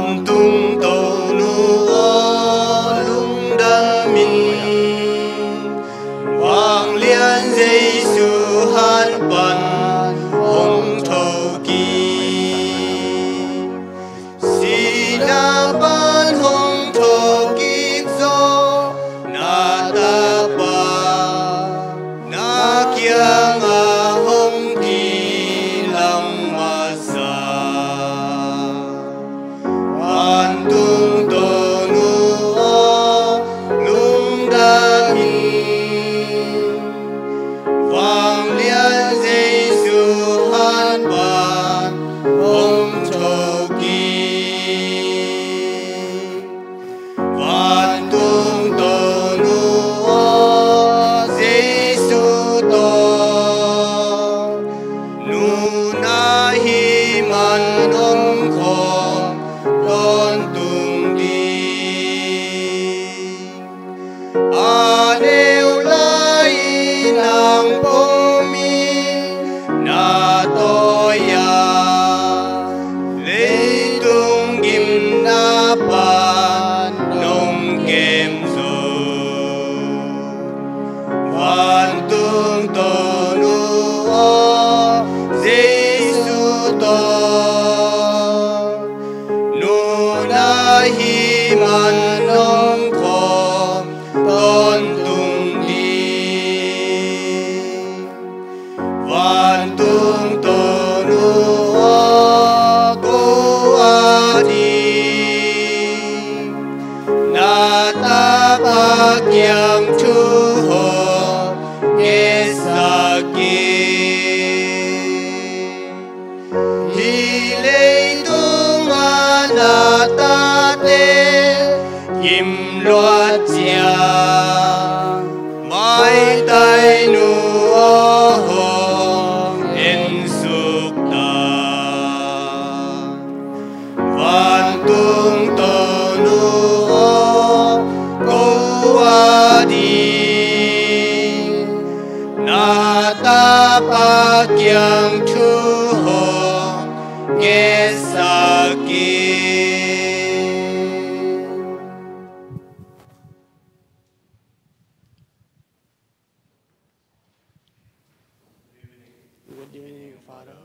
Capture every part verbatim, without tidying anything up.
Tungtawn uh aw, lungdam in. Vanglian Jesu hat pan hong thokik. Sihna pan hong thokik zawh na tapa, na kiangah hong kilang masa. Vantung tawn uh aw, lungdam in. Vanglian Jesu hat pan hong thokik. Vantung tawn uh aw, Jesu tawh, nunah hih man om khawm tawntung ding. A neu lai-in ang pom in, na tawi-a leitung gimna pan nong kem zo. Vantung tawn uh aw, Jesu tawh, nunah hih man om khawm tawntung ding. Vantung tawn uh aw, ko ading na tapa kiang thu hong ngetsak in. Hih leitung a na tate gim luat ciang, maitai nu aw hong ensuk ta. Vantung tawn uh aw, ko ading na tapa kiang thu hong ngetsak in. Good evening, Father.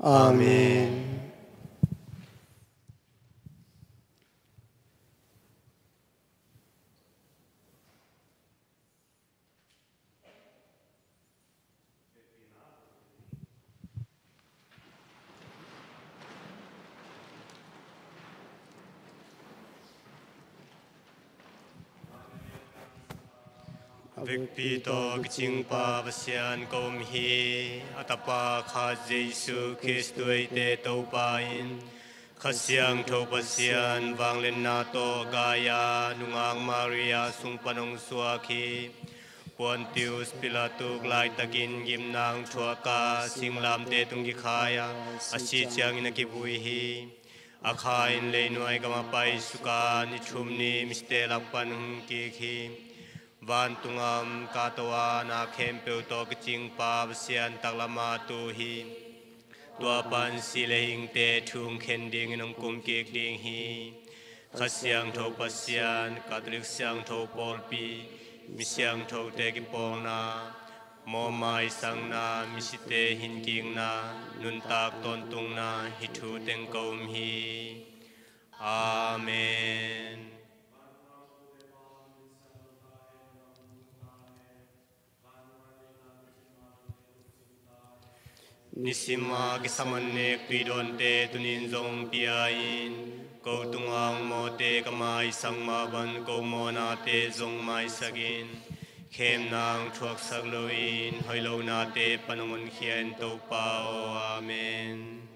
Amen. A vekpi tawh kicingpa Pasian ka um hi. A Tapa khat Jesu Khristu eite Topa in, Kha Siangtho Pasian vangliatna tawh Gaia nungak Maria sung pan hong suak hi. Pontius Pilat uk laitakin gimna hong thuak a, singlamteh tung kikhai a, a si ciangin a kivui hi. A kha in leinuai gamah paisuk a, ni thum ni misite lak pan hong kik hi. Vantung gam kahto a na khempeuh tawh kicingpa Pasian taklamah tu hi. Tua pan si le hingte thu hong khen dingin hong kumkik ding hi. Kha Siangtho Pasian, Catholic Siangtho Pawlpi, mi siangthote kipawlna, mawhmaisakna, misite hinkikna, nuntak tawntungna, hih thu teng ka um hi. Amen. Nisim a kisam an nek tuidawnte tuni-in zong pia in, ko tungah hong mawhte ka maisak mah bang ko mawhnate zong maisak in, khemna hong thuaksak loin hoih lonate pan hong honkhia in, Topa aw. Amen.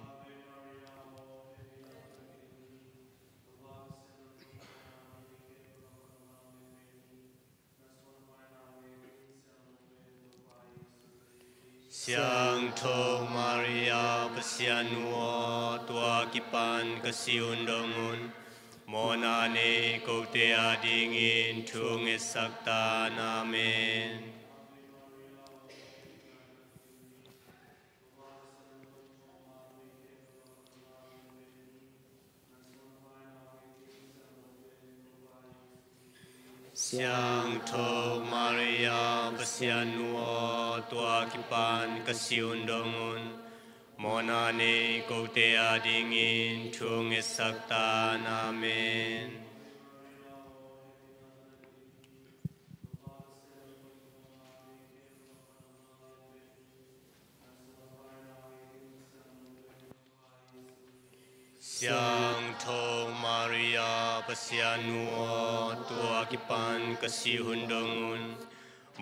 Siangtho Maria Pasian nu aw, tua kipan ka si hun dong un, mawhna nei kote adingin thu ngetsak ta in. Amen. Siangtho Maria Pasian nu aw, tua kipan ka si hun dong un, mawhna nei kote adingin thu ngetsak ta in. Amen. Siangtho Maria Pasian nu aw, tua kipan ka si hun dong un,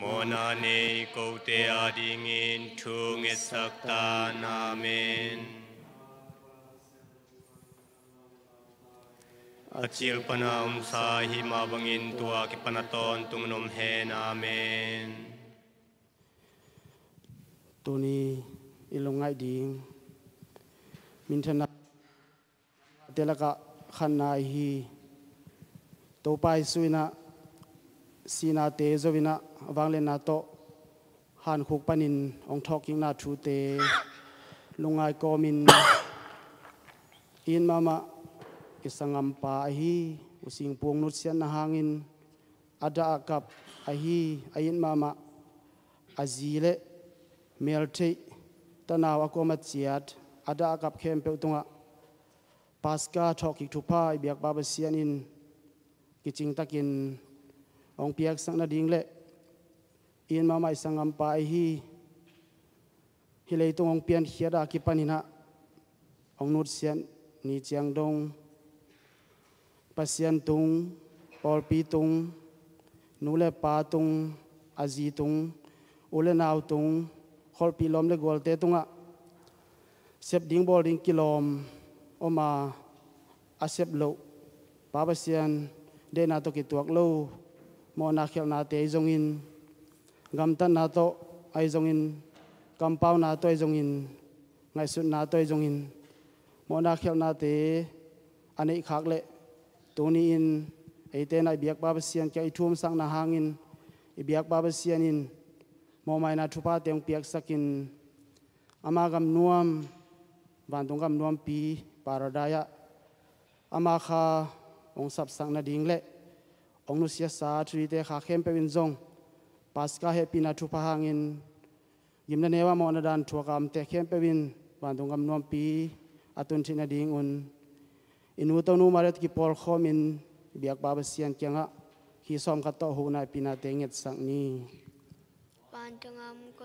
mawhna nei kote adingin thu ngetsak ta in. Amen. A cil pana omsa hi mah bangin tua kipan a tawntung in om hen. Amen. Tuni i lungngaih ding minthanna te lakah khatna ahi hi. Topa Jesu in ah sinate zo in ah vangliatna tawh hankhuk panin hong thawhkikna thute lungngai kawmin i it mahmah i sanggampa ahi U Sing Pung nutsiatna hangin a dah a kap ahi, a it mahmah a zi le meltheih tanau a kuamah ciat a dah a kap khempeuh tungah Paska thawhkik thupha i biakpa Pasian in kicingtakin hong piaksak nading le i it mahmah i sanggampa ahi hih leitung hong piankhiat a kipanin ah hong nutsiat ni ciang dong Pasian tung, pawlpi tung, nu le pa tung, a zi tung, u le nau tung, kholhpih lawm le gualte tungah sep ding bawl ding kilawm om a, a sep loh Pa Pasian deihna tawh kituak lo mawhna khialhnate ahi zongin, gamtatna tawh ahi zongin, kampauna tawh ahi zongin, ngaihsutna tawh ahi zongin, mawhna khialhnate a neihkhak leh tuni-in eite in ah i biakpa Pasian kiang i thumsakna hangin i biakpa Pasian in mawhmaina thuphate hong piaksakin ama gam nuam, vantung gam nuampi Paradise ah ama kha hong sapsak nading le hong nusiasa thudite kha khempeuh in zong Paska hehpihna thupha hangin gimna neu a mawhna dan thuak a omte khempeuh in vantung gam nuampi a tun theih nadingun i nu tonu Maria tawh kipawlkhawmin i biakpa Pasian kiangah hih sawmkhat tawh huhna hehpihnate ngetsak ni. Vantung a om ko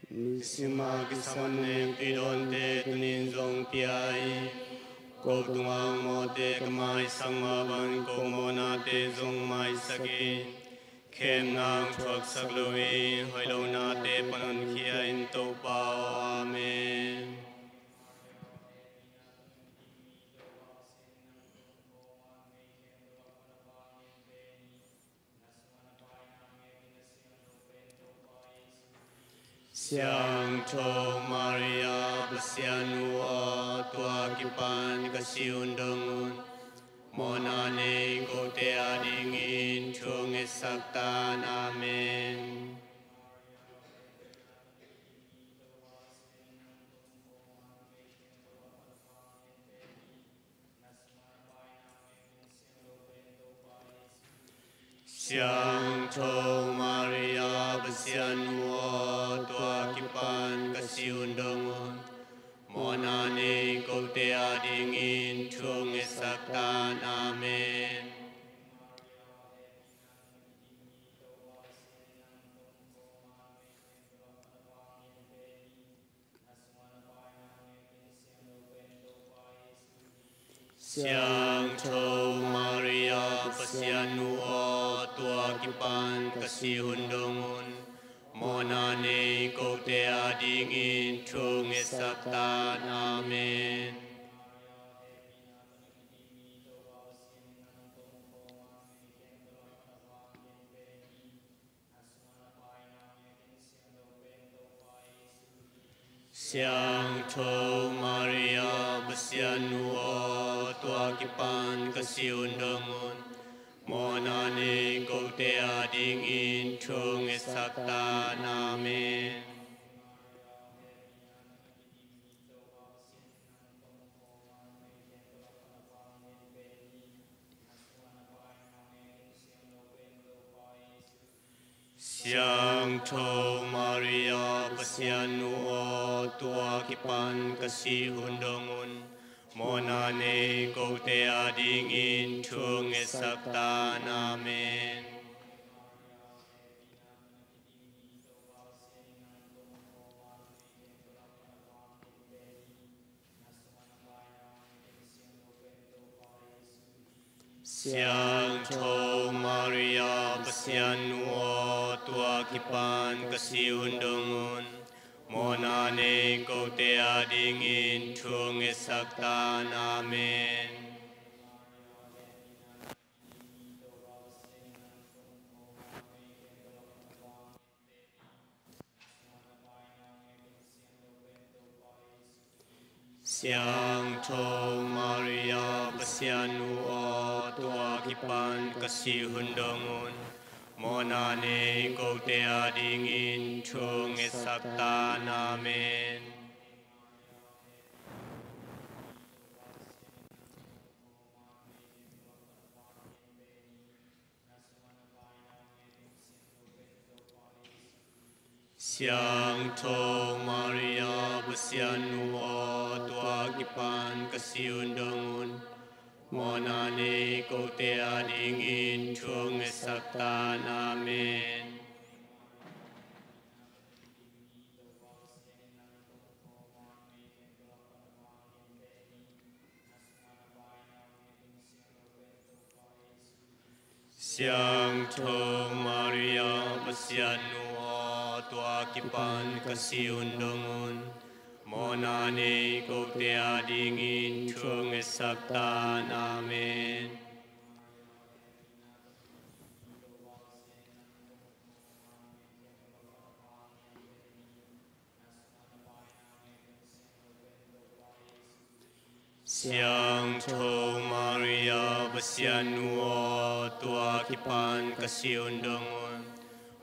Nisim a kisam an nek tuidawnte tuni-in zong pia in, Ko tungah mawhte ka maisak mah bang ko mawhnate zong maisak in, khemna thuaksak lo in hoih lo nate pan honkhia in Topa aw. Amen. Siangtho Maria Pasian nu aw, tua kipan ka sih hun dong un, mawhna nei kote adingin thu ngetsak ta in. Amen. Siangtho Maria Pasian nu aw, tua kipan ka sih hun dong un, mawhna nei kote adingin thu ngetsak ta in. Amen. Siangtho Maria Pasian nu aw, tua kipan ka sih hun dong un, mawhna nei kote adingin thu ngetsak ta in. Amen. Siangtho Maria Pasian nu aw, tua kipan ka sih hun dong un, mawhna nei kote adingin thu ngetsak ta in. Amen. Siangtho Maria Pasian nu aw, tua kipan ka sih hun dong un, mawhna nei kote adingin thu ngetsak ta in. Amen. Siangtho Maria Pasian nu aw, tua kipan ka sih hun dong un, mawhna nei kote adingin thu ngetsak ta in. Amen. Siangtho Maria Pasian nu aw, tua kipan ka sih hun dong un, mawhna nei kote adingin thu ngetsak ta in. Amen. Siangtho Maria Pasian nu aw, tua kipan ka sih hun dong un, mawhna nei kote adingin thu ngetsak ta in. Amen. Siangtho Maria Pasian nu aw, tua kipan ka sih hun dong un, mawhna nei kote adingin thu ngetsak ta in. Amen. Siangtho Maria Pasian nu aw, tua kipan ka sih hun dong un,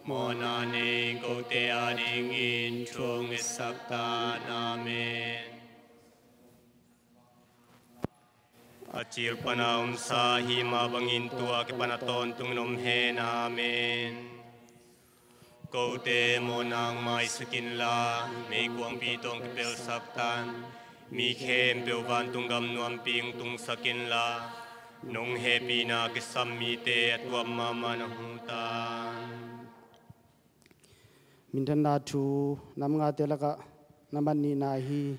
mawhna nei kote adingin thu ngetsak ta in. Amen. A cil pana omsa hi mah bangin tua kipan a tawntung in om hen. Amen. Kote mawhna hong maisak inla, meikuangpi tawh hong kipelsak tan. Mi khempeuh vantung gam nuampi hong tungsak inla, nong hehpihna kisam mite a tuam mahmah na hong tan. Minthanna thu, nam ngate lakah nambat nihna hi.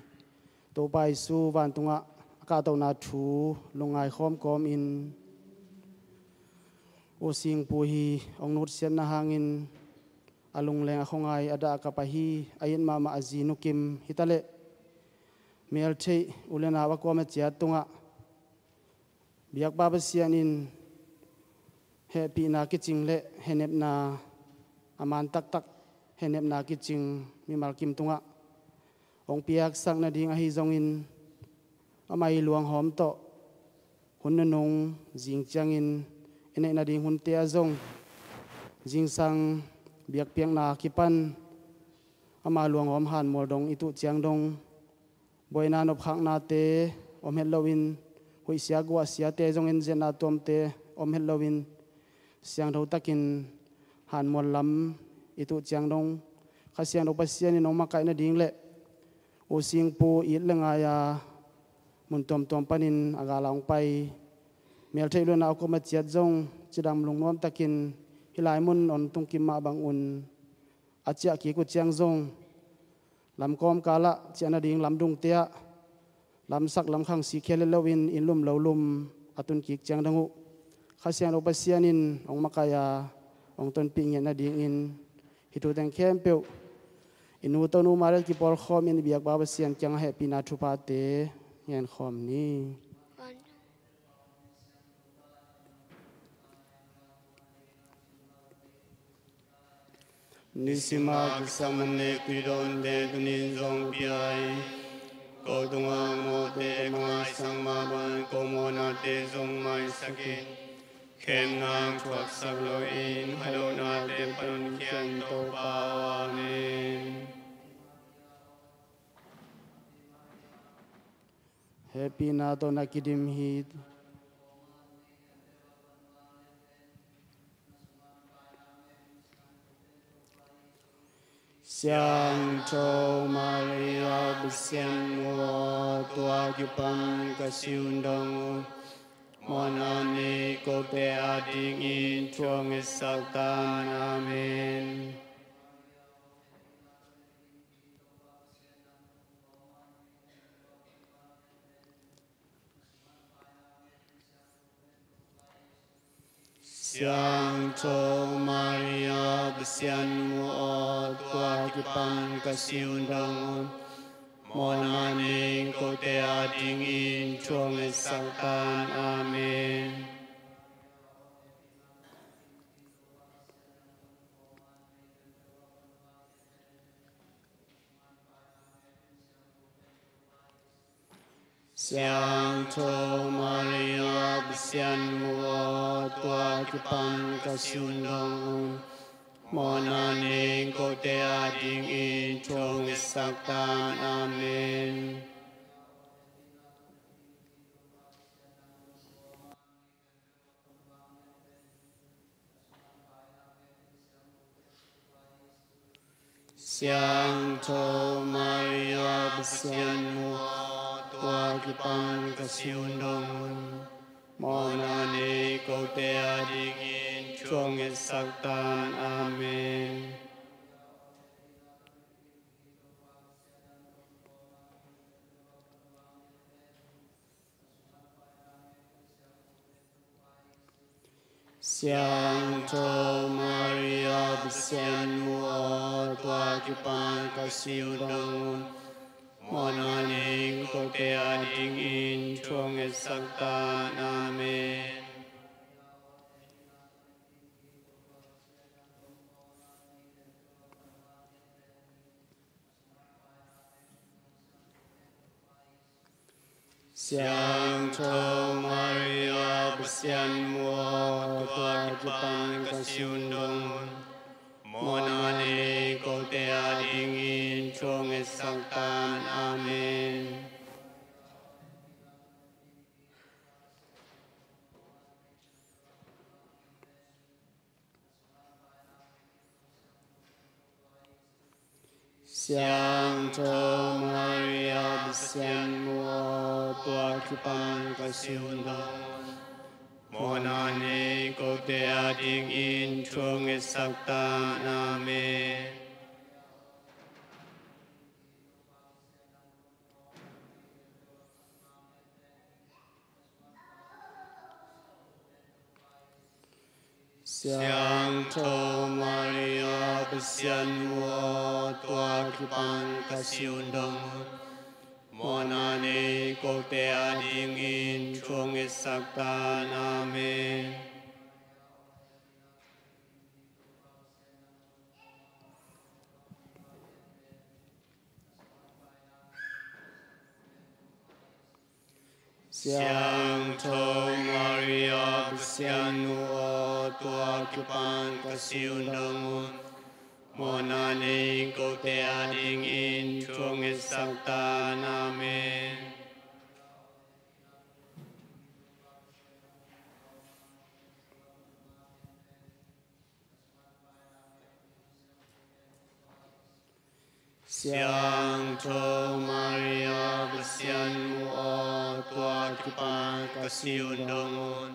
Topa Jesu vantungah a kahtohna thu lungngai khawm kawmin U Singpu hi hong nutsiatna hangin a lungleng a khuangai a dah a kap ahi a it mahmah a zi Nu Kim hi taleh, meltheih u le nau a kuam a ciat tungah biakpa Pasian in hehpihna kicing le hehnepna a man taktak, hehnepna kicing mimal kim tungah hong piaksak nading ahi zongin, amah i luanghawm tawh hun nunung zing ciangin i neih nading hunte ah zong zingsang biakpiakna kipan ama luanghawm hanmual dong i tuh ciang dong, buaina nopkhaknate om het loin, huihsia guahsiate zongin ziatna tuamte om het loin, siangtho takin hanmual lam i tuh ciang dong, Kha Siangtho Pasian in hong makaih nading le U Singpu it le ngai-a mun tuamtuam panin a gal a hong pai meltheih u le nau a kuam a ciat zong cidam lungnuam takin hih lai mun hong tungkim mah bangun a ciah kik uh ciang zong lamkawm kalah ciah nading lamdungte ah lamsak lamkhang sik khia let loin inn lum lo lum a tun kik ciang dong uh Kha Siangtho Pasian in hong makaih a hong tonpih ngiat nadingin hih thu teng khempeuh i nu Tonu Maria kipawlkhawmin i biakpa Pasian kiangah hehpihna thuphate ngenkhawm ni. Nisima kisam ne pidonte tunin zong piai. Ko tungah mawhte maisak mah bang ko mawhnate zong maisak in. Khen nang thuaksak loin khailonate pankhian Topa aw. Amen. Hehpihna tawh na kidim hi. Siangtho Maria Pasian mu aw, tua kipan ka siun dong un. Mawhna nei kote adingin thu hong ngetsak tan. Amen. Siangtho Maria Pasian mu aw, tua kipan ka siun dong un. Mawhna nei kote adingin thu hong ngetsak tan. Amen. Siangtho Maria Pasian mu aw, tua kipan ka siun dong un. Mawhna nei kote adingin thu hong ngetsak tan. Amen. Siangtho Maria Pasian mu aw, tua kipan ka siun dong un. Mawhna nei kote adingin thu hong ngetsak tan. Amen. Siangtho Maria Pasian mu aw, tua kipan ka siun dong un. Mawhna nei kote adingin thu hong ngetsak tan. Amen. Siangtho Maria Pasian mu aw, tua kipan ka siun dong un. Mawhna nei kote adingin thu hong ngetsak tan. Amen. Siangtho Maria Pasian mu aw, tua kipan ka siun dong un. Mawhna nei kote adingin thu hong ngetsak tan. Amen. Siangtho Maria Pasian nu aw, tua kipan ka si un dong un. Mawhna nei kote adingin thu hong ngetsak ta in. Amen. Siangtho Maria Pasian nu aw, tua kipan ka si un dong un. Mawhna nei kote adingin thu hong ngetsak ta in. Amen. Siangtho Maria Pasian nu aw, tua kipan ka si un dong un.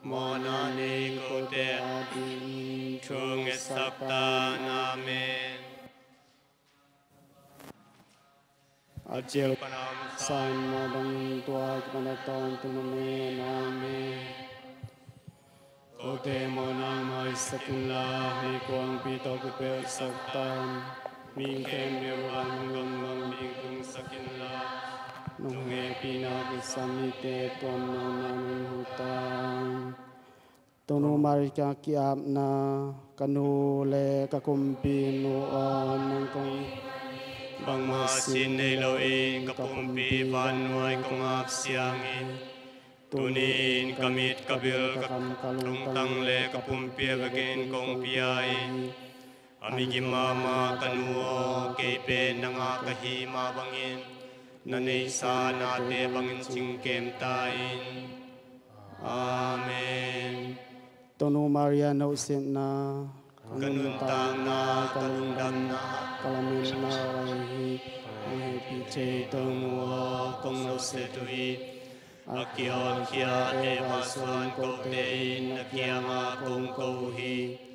Mawhna nei kote adingin thu hong ngetsak ta in. Amen. A cial panam san ma bang tua kipan a tawntung na men. Amen. Kote mawhna maisak inla, meikuangpi tawh kipelhsak tan. Mi khempeuh van gam bang bing tungsak inla, nong hehpihna kisam mite tuamna nong hu tan. Tonu Maria ki-apna, ka nu le ka kumpi nu aw, nang kong bangmah sin nei lo in, ka pumpi vannuai kong ap siangin. Tuni-in ka mit, ka bil, ka kam, ka lungtang le ka pumpi a vekin kong pia in. A migim mahmah ka nu aw, kei pen nang a ka hi mah bangin, na neihsa nate bangin cingkem ta in. Amen. Tonu Maria, na hong sitna, ka nuntakna, ka lungdamna, ka lametna ahi hi. Hong hehpih thei Tonu aw, kong nusia uh hi. A kihawlkhia Eva suan kote in na kiangah kong ko uh hi.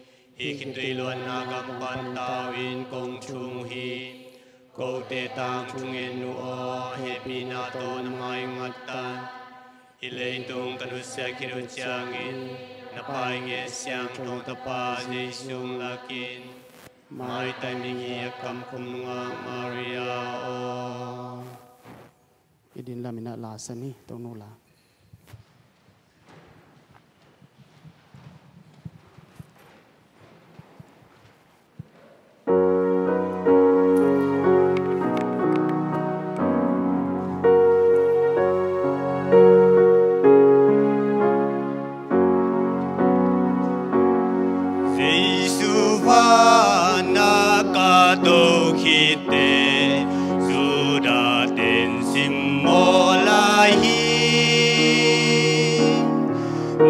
Hih khitui luanna gam pan tau in kong thum uh hi. Kote tangthu ngen nu aw, hehpihna tawh na mai ngat tan. Hih leitung ka nusia khit uh ciangin, na paingeh siangtho Tapa Jesu hong lak in. Maitai migiak kamkhum nungak Maria aw. I din lamin ah lasa ni, Tonu la. Jesu van a ka to khit teh, Judah ten simmawh lai hi.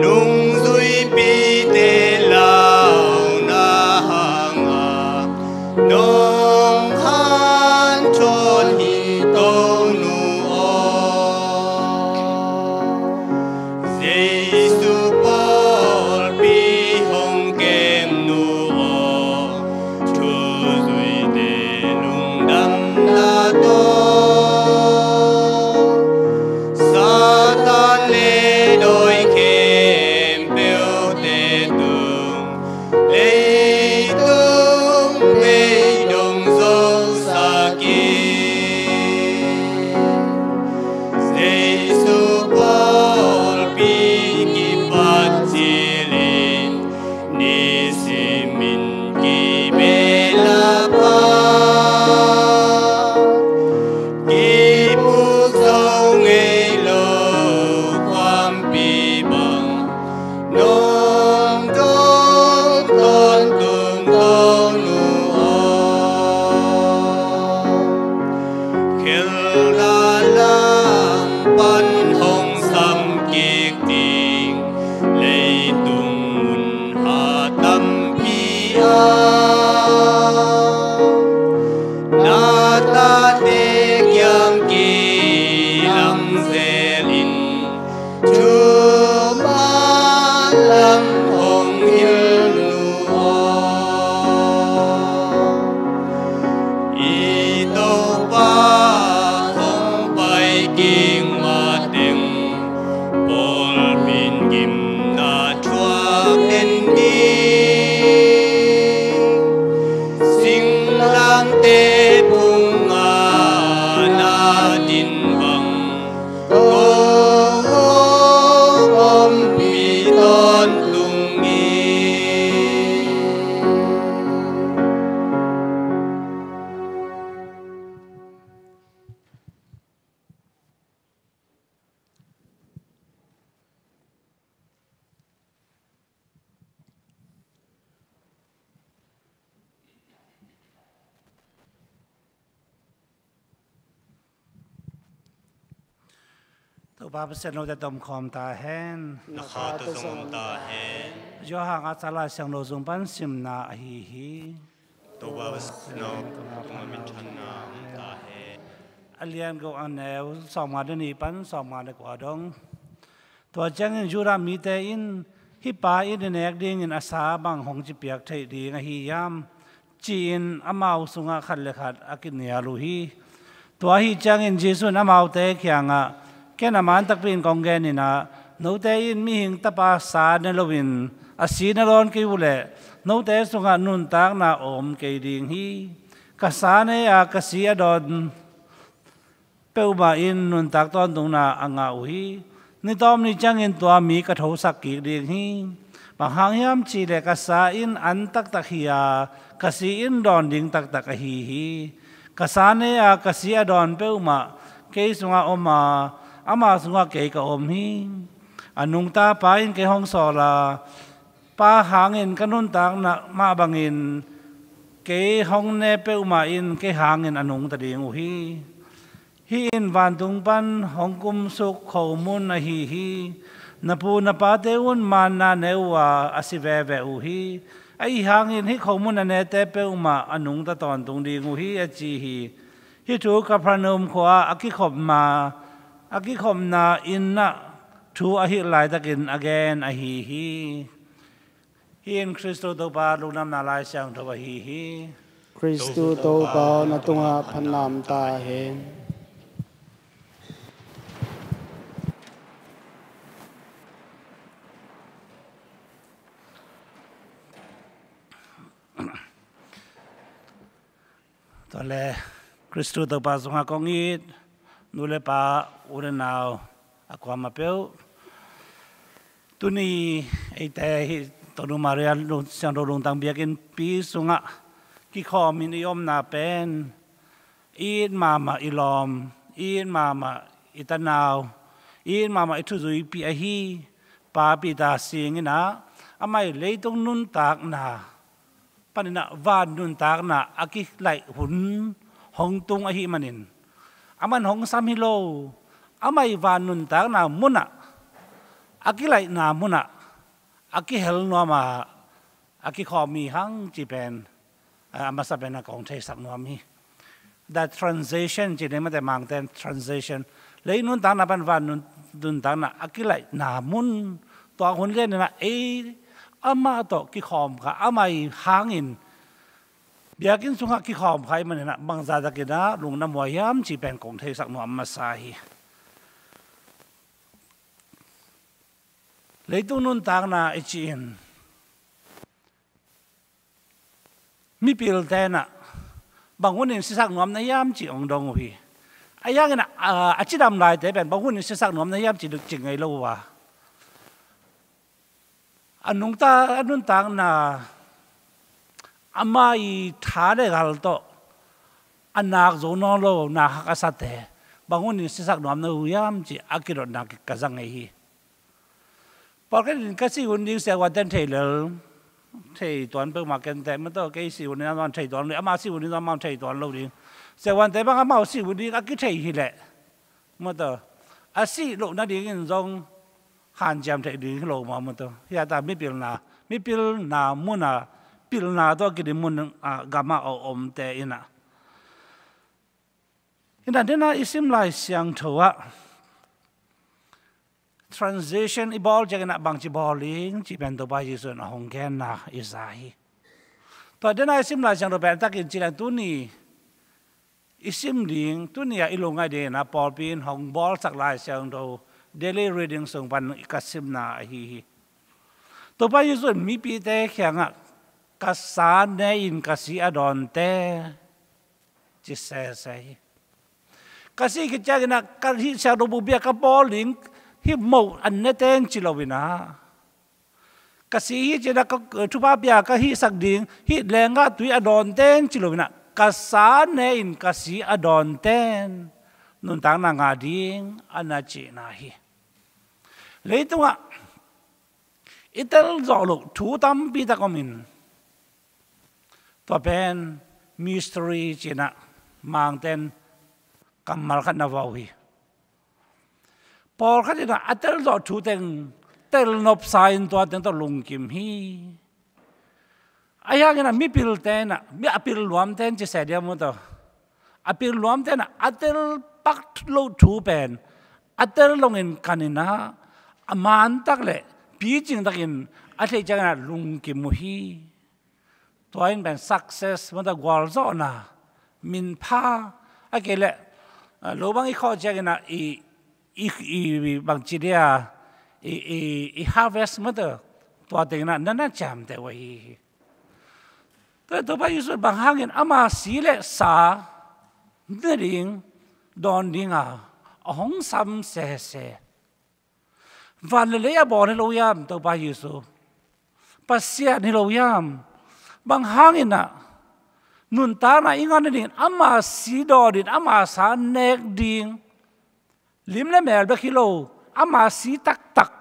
Nungzuipite launa hangah nong hanthawn hi Tonu aw. Jesu pawlpi hong kem nu aw, thuzuite lungdamna tawh Satan le dawi khempeuhte tung, leitung vei dong zosak in. Jesu pawlpi kipat cilin, nisimin kibelap a, kipuk zo ngei lo khuampi bang, nong dong tawntung Tonu aw. Khelhna lam pan hong sam kik ding, leitung mun a tampi ah na tate kiang kilang zelin, thuman lam hong hilh nu aw. I Topa hong pai kik mateng, pawlpi in gimna thuak den ni. Topa Pasian, note tawh om khawm ta hen. Na kha tawh zong om ta hen. Johan a Lai Siangtho sung pan simna ahi hi. Topa Pasian, note tungah minthanna om ta hen. A lian guk, a neu sawmnga le nih pan sawmnga le kua dong. Tua ciangin Judah mite in, "Hih pa in i nek dingin a sa bang hong ci piak theih ding ahi hiam?" ci-in amau sungah khat le khat a kinial uh hi. Tua ahi ciangin Jesuh in amaute kiangah, "Ken a man takpi in kong genin ah, note in Mihing Tapa sa ne loin a si na dawn kei uh leh, note sungah nuntakna om kei ding hi. Ka sa ne a, ka si a dawn peuhmah in nuntak tawntungna a ngah uh hi. Ni tawmni ciangin tua mi ka thosak kik ding hi. Bang hang hiam cih leh ka sa in an taktak hi a, ka si in dawn ding taktak ahi hi. Ka sa ne a, ka si a dawn peuhmah kei sungah om a, ama sungah kei ka om hi. A nungta Pa in kei hong sawl a, Pa hangin ka nuntakna mah bangin kei hong ne peuhmah in kei hangin a nungta ding uh hi. Hih in vantung pan hong kumsuk khomun ahi hi. Na pu na pate un manna ne uh a, a si veve uh hi. Ahi hangin hih khomun a nete peuhmah a nungta tawntung ding uh hi," a ci hi. Hih thu Kapernaum khua-ah a kikhopna, a kikhopna inn-ah thu a hilh laitakin a gen ahi hi. Hih in Khristu Topa Lungdamna Lai Siangtho ahi hi. Khristu Topa aw, na tungah phatna om ta hen. Tua le, Khristu Topa sungah kong it nu le pa, u le nau a kuamah peuh, tuni eite hih Tonu Maria Siangtho Lungtang Biakinnpi sungah kikhawmin i omna pen, i it mahmah i lawm, i it mahmah i tanau, i it mahmah i thuzuipi ahi Pa Peter Sing in ah, amah i leitung nuntakna panin ah van nuntakna a kilaih hun hong tung ahih manin, aman hong sam hi lo, amah i van nuntakna munah, a kilaihna munah a kihel nuam a, a kikhawm hi hang cih pen a masa pen a kong theisak nuam hi. That transition, ci ni mate Mangten, transition. Lei nuntakna pan van nun-, nuntakna a kilaihna mun, tua hun lianin ah ei amah tawh kikhawm kha, amah i hangin biakinn sungah kikhawm kha ahih manin ah bangzah takin ah lungdam uh hiam cih pen kong theisak nuam masa hi. Leitung nuntakna i cih in, mipilte in ah bang hunin sisak nuam na hiam cih hong dong uh hi. Ahi hangin ah, a cidam laite pen bang hunin sisak nuam na hiam cih duk cing ngei lo uh a, a nungta, a nuntakna, amah i tha le gal tawh a nak zo nawn lo, nak hak a sate bang hunin sisak nuam na uh hiam cih a kidotna ka zang ngei hi. Pawlkhat in ka sih hun ding siavuanten thei lel, thei tuan peuhmah kenteh, maw taw, kei sih hun ding zong thei tuan lo, amah sih hun ding zong amah thei tuan lo ding. Siavuante bang amau sih hun ding a kithei hi leh, maw taw, a sih loh nadingin zong hanciam theih ding hi lo maw, maw taw. Hiah ta mipilna, mipilna munah, pilna tawh kidin mun ah, gamah a omte in ah. Hi dan dena i sim Lai Siangtho ah transition i bawl ciangin ah bangci bawl ding cih pen Topa Jesuh in a hong genna i za hi. Tua dena i sim Lai Siangtho pen a takin ci leng tuni i sim ding, tuni a i lungngaih dingin ah pawlpi in hong bawlsak Lai Siangtho daily reading sung pan i ka simna ahi hi. Topa Jesuh in mipite kiangah, "Ka sa ne in ka si a dawnte," ci sese hi. Ka sih khit ciangin ah ka hih siangtho buppi ah ka bawl ding, hih moh an ne ten ci loin ah, ka sih hi ci-in ah ka thupha pia ka hihsak ding, hih lenggah tui a dawn ten ci loin ah, "Ka sa ne in ka si a dawn ten nuntakna ngah ding," a na cihna hi. Leitungah i tel zawh loh thu tampi tak om in, tua pen mystery ci-in ah Mangten kammal khat na vau hi. Pawlkhat in ah a tel zawh thu teng tel nopsa in tua teng tawh lungkim hi. Ahi hangin ah mipil ten ah, mi a pil luam ten ci se diam maw taw. A pil luam ten ah a tel pak loh thu pen a tel longin kan in ah a man tak le picing takin a theih ciangin ah lungkim uh hi. Tua in pen success maw taw, gualzawhna, minpha, a kei leh, ah, lo bang i khawh ciangin ah i, i, i bangci dia, i, i, i harvest maw taw, tua tengin ah na na ciamteh uh ahi hi. Tua, Topa Jesuh bang hangin ama si le sa nading dawn dinga a hong sam sese. Van le lei a bawl hi lo hiam Topa Jesuh? Pasian hi lo hiam? Bang hangin ah nuntakna i ngah nadingin ama si dawnin ama sa nek ding, lim le mel bek hi lo, ama si taktak,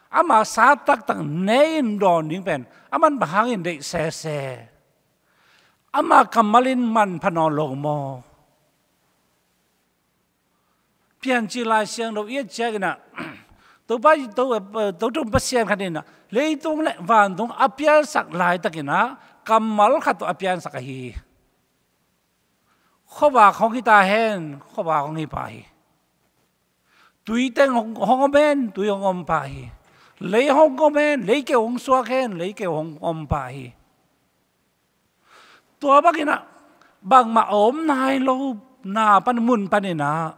ama sa taktak ne in dawn ding pen aman bang hangin deih sese? Ama kammal in manpha nawn lo maw? Piancil Lai Siangtho i et ciangin ah Topa, To, To tum Pasian khat in ah leitung le vantung a piansak laitakin ah kammal khat tawh a piansak ahi hi. Khuavak hong hi ta hen, khuavak hong hi pah hi. Tui teng hong, hong om hen, tui hong om pah hi. Lei hong om hen, leikeu hong suak hen, leikeu hong om pah hi. Tua bangin ah bangmah a om nai lo na pan, mun panin ah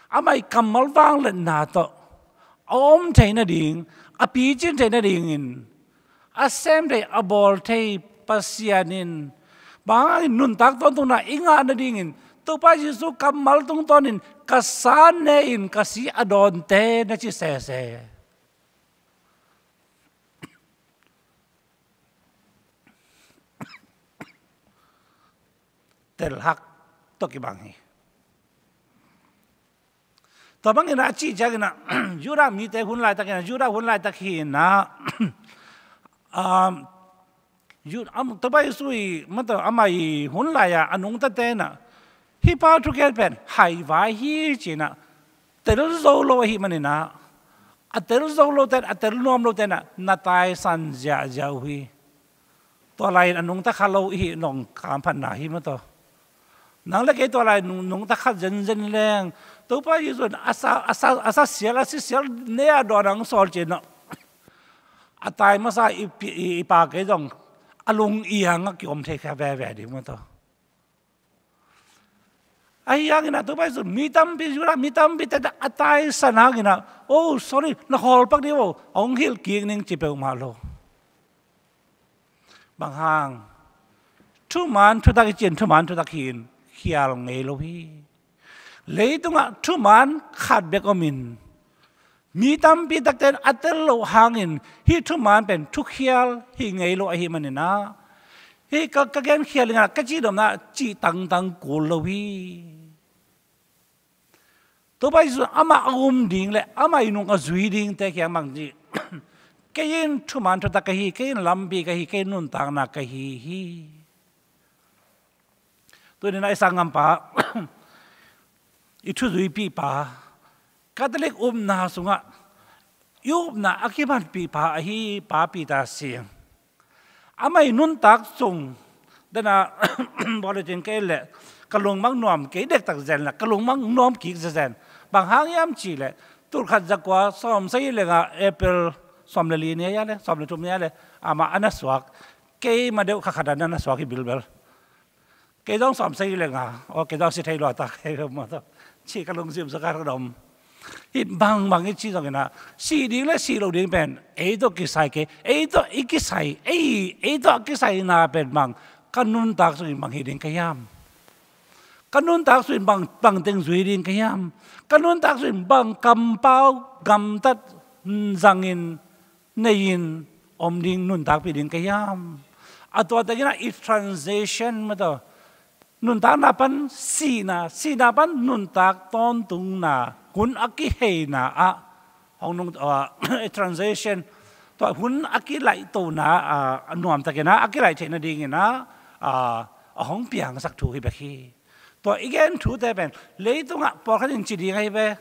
amah i kammal vangliatna tawh a om thei nading, a picin thei nadingin a sem thei, a bawl thei Pasian in bang hangin nuntak tawntungna i ngah nadingin Topa Jesuh kammal tungtawnin ka sa ne in ka si a dawnte na ci sese? Telhak tawh kibang hi. Tua bangin ah a cih ciangin ah Judah mite hun laitakin ah, Judah hun laitak hi in ah, um, Ju-, am, Topa Jesuh i, maw taw, amah i hun lai-a a nungtate in ah hih pa thugen pen haivai hi ci-in ah tel zo lo ahih manin ah a tel zo lote in, a tel nuam lote in ah na taisan ziahziah uh hi. Tua lai-in a nungta kha lo i hih nong kamphatna hi maw taw. Nang le kei tua lai nung, nungta kha zenzen leng Topa Jesuh in a sa, a sa, a sa sial, a si sial ne-a dawn ang sawl ci-in ah a tai masa i pi-, i, i pa kei zong a lung iang a kiom thei kha veve ding maw taw. Ahi hangin ah Topa Jesuh mi tampi, Judah mi tampi te a taisan hangin ah, "Oh, sorry, na khawl pak dih o, hong hilh kik ning," ci peuhmah lo. Bang hang? Thuman thutak i cih in thuman thutak hi-in khial ngei lo hi. Leitungah thuman khat bek om in mi tampi takte in a tel loh hangin hih thuman pen thukhial hi ngei lo ahih manin ah, hih ka, ka genkhial dingin ah ka cih nopna cih tangtang kul lo hi. Topa Jesuh amah a um ding le amah i nung a zui dingte kiang bang ci, "Kei in thuman thutak ka hi, kei in lampi ka hi, kei in nuntakna ka hi hi." Tuni-in ah i sanggampa, i thuzuipihpa, Catholic upna sungah i upna a kimanpihpa ahi Pa Peter Sing, amah i nuntak sung dana bawl le cin kei leh ka lungmang nuam kei dektak zen la, ka lungmang nuam kik zezen. Bang hang hiam cih leh tulkhat zakua sawmsagih le nga April sawm le li ni a le sawm le thum ni a le amah a na suak. Keima deuh kha khat a na na suak hi bilbel. Kei zong sawmsagih le nga, aw, kei zong si thei lua ta, kei zong maw taw, ci ka lungsim sungah ka dom. Hih bangbang i ci zongin ah, sih ding le sih lo ding pen ei tawh kisai kei, ei tawh i kisai, ei, ei tawh a kisaina pen bang, ka nuntak sungin bang hi ding ka hiam? Ka nuntak sungin bang, bang teng zui ding ka hiam? Ka nuntak sungin bang kampau gamtat, mm, zangin, nei-in om ding, nuntakpih ding ka hiam? A tua tengin ah i transition maw taw, nuntakna pan sihna, sihna pan nuntak tawntungna, hun a kiheina ah hong nung, ah, transition, tua hun a kilaihtohna, ah, a nuamtakin ah a kilaih theih nadingin ah, ah, a hong piangsak thu hi bek hi. Tua i gen thute pen leitungah pawlkhat in ci ding ahi ve.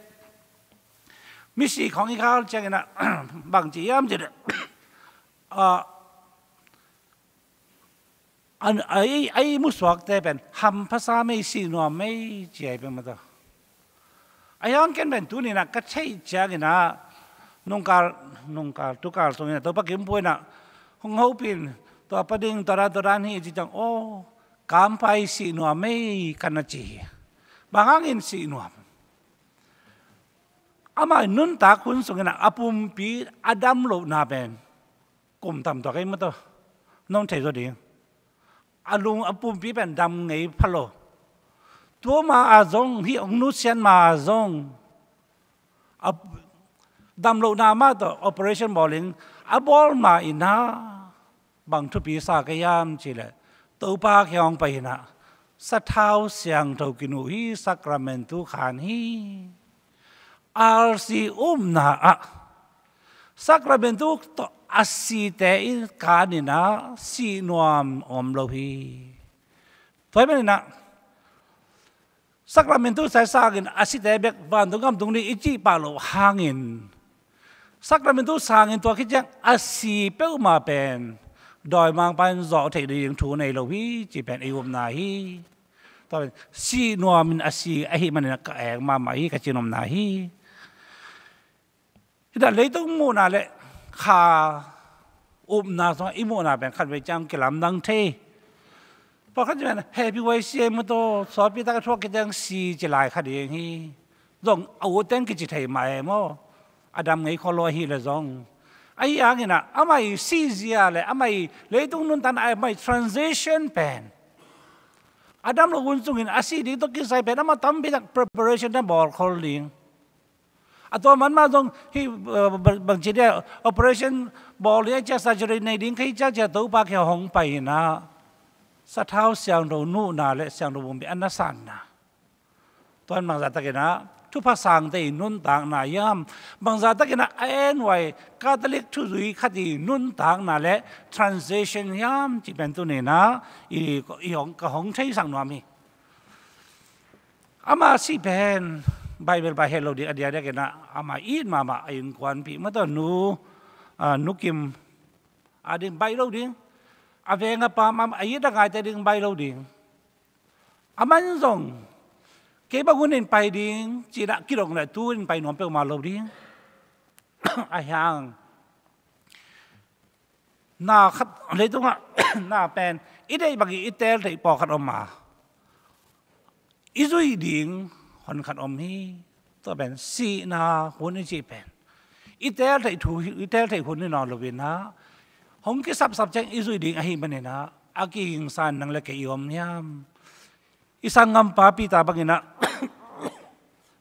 Misi khawng i khal ciangin ah bang ci hiam cih leh, ah, an, a i, a i musuakte pen hamphasak mei, sih nuam mei ci hi pen maw taw. A hiang ken pen tuni-in ah ka theih ciangin ah nungkal, nungkal tukal sungin ah Topa kimphuh in ah hong hopih in, tua pa ding tua dan tua dan hi ci ciang, aw, kampai sih nuam mei ka na ci hi. Bang hangin sih nuam? Amah i nuntak hun sungin ah a pumpi a dam lohna pen kum tam tuak ei maw taw. Nong thei zaw ding. A lung a pumpi pen dam ngei pha lo. Tua ma a zong, hih hong nusiat ma a zong, a dam lohna mah tawh operation bawl in, a bawl ma in ah bang thupi sa ka hiam cih leh, Topa kiang hong pai in ah sathau siangtho kinuh hi, Sacramentu khan hi. R C upna ah Sacramentu tawh a site i kan in ah sih nuam om lo hi. Tua ahih manin ah Sacramentu sai sangin a site bek vantung gam tung ding i cih pah loh hangin, Sacramentu sangin tua khit ciang a si peuhmah pen dawimangpa in zawh theih ding thu nei lo hi cih pen i upna hi. Tua pen sih nuamin a si ahih manin ah ka eng mahmah hi, ka cihnopna hi. Hi ta, leitung muhna le kha upna sungah i muhna pen khatvei ciang kilamdang thei. Pawlkhat ci pen happy Y C A maw taw, sawtpi tak a thuak khit ciang si ci lai kha ding hi. Zong a ut teng kici thei mah e maw, a dam ngei khol lo ahih leh zong. Ahi hangin ah amah i sihzia le amah i leitung nuntakna, amah i transition pen, a dam loh hun sungin a sih ding tawh kisai pen amah tampi tak preparation na bawl khol ding. A tua man mah zong hih, uh, bang, bangci dia operation bawl ding ahih ciang, surgery nei ding ka hih ciang ci-a Topa kiang hong pai in ah sathau siangtho nuhna le siangtho pumpi a na sanna. Tua in bangzah takin ah thupha sangte i nuntakna hiam, bangzah takin ah a en huai Catholic thuzui khat i nuntakna le transition hiam cih pen tuni-in ah i, i hong, ka hong theisak nuam hi. Ama sih pen Bible pa het lo ding, a diakdiakin ah ama it mahmah, a innkuanpih maw taw, Nu, ah, Nu Kim a ding baih lo ding. A veng a pam, a it a ngaite ding baih lo ding. Aman zong kei bang hunin pai ding ci-in ah kidong leh tu-in pai nuam peuhmah lo ding. Ahi hang na khat, leitungah na pen i deih bangin i teel theih pawlkhat om a, i zuih ding honkhat om hi. Tua pen sihna hun i cih pen i teel theih thu, i teel theih hun hi nawn lo-in ah, hong kisapsap ciang i zuih ding ahih manin ah, a kigingsa-in nang le kei i om hiam? I sanggampa Peter bangin ah,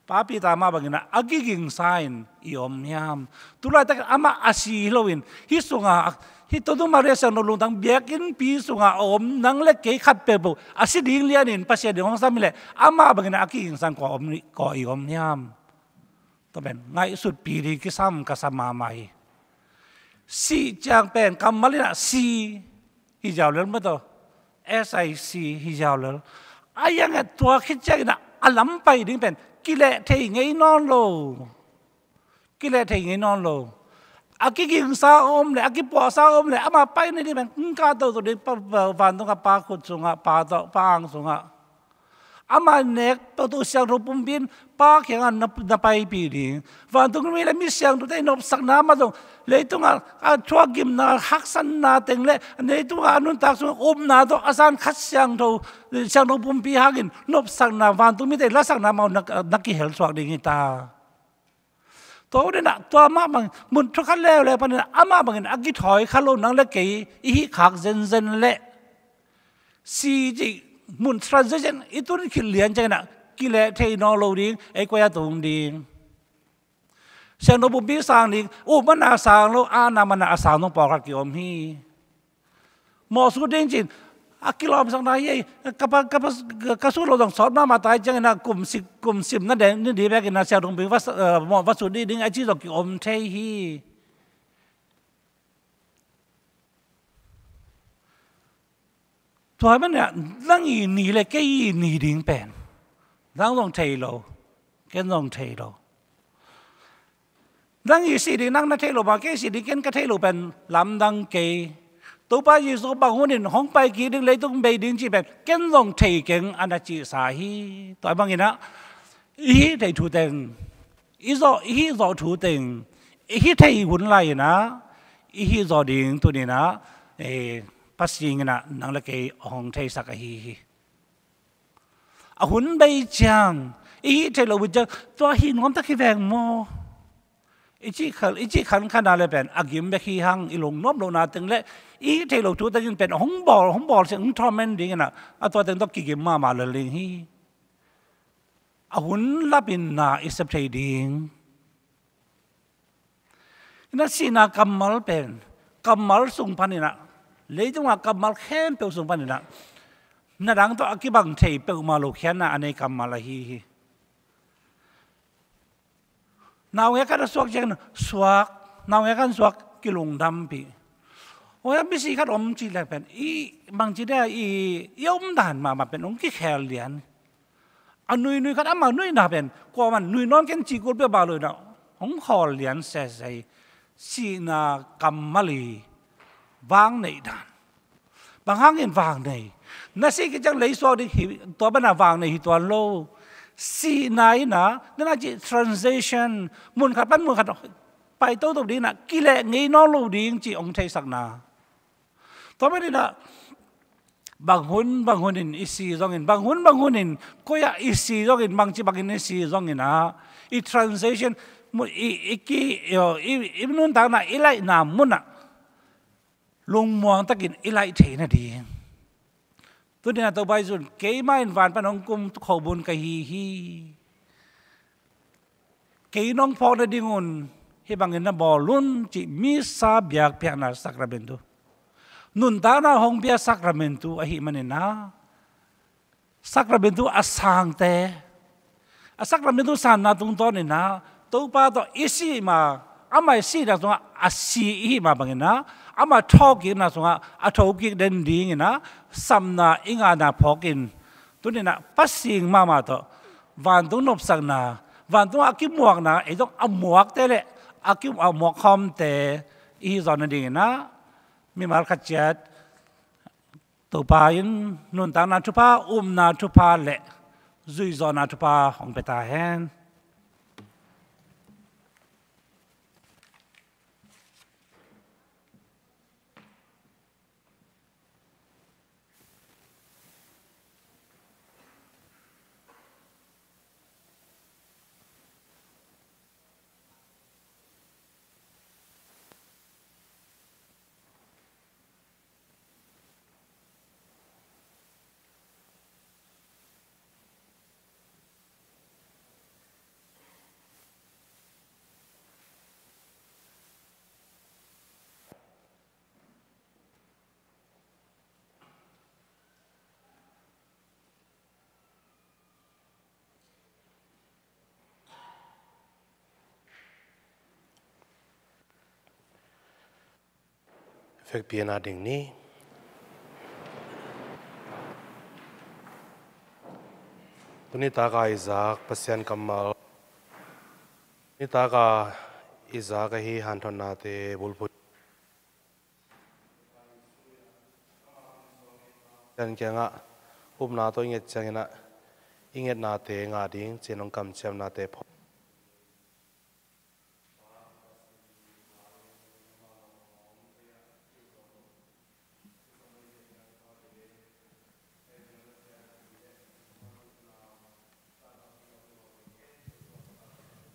pa Peter mah bangin ah a kigingsa-in i om hiam? Tulaitakin amah a si hi loin, hih sungah, hih Topa Maria Siangtho lungtang biakinnpi sungah a om nang le kei khat peuhpeuh a si ding lianin Pasian in hong sam hi leh, amah bangin ah a kigingsa-in kua om, kua i om hiam? Tua pen ngaihsutpih ding kisam ka sa mahmah hi. Sih ciang pen kammal in ah si hi ziau lel maw taw, S I C hi ziau lel. Ahi hangin tua khit ciangin ah a lam pai ding pen kileh thei ngei nawn lo. Kileh thei ngei nawn lo. A kigingsa om leh, a kipuahsa om leh, amah pai ni ding pen, hong kah toto ding, pa, pa, vantung a Pa khut sungah, Pa tawh, Pa ang sungah. Amah nek toto siangtho pumpi in Pa kiangah na, na paipih ding. Vantung mi le mi siangthote i nopsakna mah zong, leitungah a thuakgimna, haksatna teng le leitungah a nuntak sungah upna tawh a san khat siangtho, siangtho pumpi hangin nopsakna, vantung mite lasakna mah na, na kihel suak ding hi ta. Tua hun in ah, tua mah bang mun thukhat leuleu panin ah, amah bangin a kithawi kha lo nang le kei i hih khak zenzen leh, si cih mun transition i tun khit lian ciangin ah, kileh thei nawn lo ding, ei koi-ah tung ding. Siangtho pumpi sang ding, uh, mana sang lo, a na mana a sang dong pawlkhat ki-om hi. Mawh sut ding ci-in a kilawmsakna hi. Ka pa, ka pa, ka sut lo zong sawt mahmah ta hi ciangin ah kum sim, kum sim na ding, ni ding bekin ah siangtho pumpi va, eh, mawh va sut ding, ding a ci zong ki-om thei hi. Tua hi manin ah nang i ni le kei i ni ding pen nang zong thei lo, ken zong thei lo. Nang i sih ding nang na thei lo bang, kei sih ding ken ka thei lo pen lamdang kei. Topa Jesu bang hunin hong pai kik ding, leitung bei ding cih pen ken zong thei keng, a na cihsa hi. Tua banginah i hih theih thu teng, i zawh, i hih zawh thu teng i hih theih hun lai-inah i hih zawh ding tuninah, eh, Pasian inah nang le kei hong theisak ahi hi. A hun bei ciang i hih theih lo uh ciang tua hih nuamtak hi veng maw? I cih khal, i cih khankhan a le pen a gim bek hi hang, i lungnuam lohna teng le i hih theih lo thu tengin pen hong bawl, hong bawl sing, hong thawmen dinginah a tua teng tawh kigim mahmah lel ding hi. A hun lapin na i sep thei ding. Inah sihna kammal pen, kammal sung paninah, leitungah kammal khempeuh sung paninah na dang tawh a kibang thei peuhmah lo khiatna a nei kammal ahi hi. Naungek khat a suak ciangin suak, naungek khat suak, kilungdampih. Hoia misi khat om cih leh pen i bangci dia i, i omdan mahmah pen hong kikhel lian. A nuinui khat ama nuihna pen kuaman nui nawn ken cih kul peuh bang lo inah hong khawl lian sese hi. Sihna kammal i vang neih dan. Bang hangin vang nei? Na sih kiciang leisuak ding hi, tua banah vang nei hi tuan lo. Sihna inah, na na cih transition, mun khat pan mun khat pai toto dinginah kileh ngei nawn lo ding cih hong theisakna. Tua maninah bang hun bang hunin i si zongin, bang hun bang hunin koi-ah i si zongin, bangci bangin i si zonginah i transition, mu-, i, i ki, i, i, i nuntakna i laihna munah lungmuang takin i laih thei nading. Tuninah Topa Jesu in, keimah in van pan hong kum khobun ka hi hi. Kei nong phawk nadingun hih bangin na bawl un cih misa biakpiakna sakramentu, nuntakna hong pia sakramentu ahih maninah, sakramentu a sangte, a sakramentu sanna tungtawninah Topa tawh i sih ma, amah i sihna sungah a si i hih mah banginah, amah thawhkikna sungah a thokik den dinginah sapna i ngahna phawkin, tuninah Pasian mahmah tawh vantung nopsakna, vantungah a kimuakna, ei zong a muakte le a ki, a muak khawmte i hih zawh nadinginah mimal khat ciat Topa in nuntakna thupha, upna thupha le zuihzawhna thupha hong pia ta hen. Vekpi-in a ding ni. Tuni taka i zak Pasian kammal, tuni taka i zak ahi hanthotnate bulphuh Pasian kiangah upna tawh i nget cianginah i ngetnate ngah ding ci-in hong kamciamnate phawk.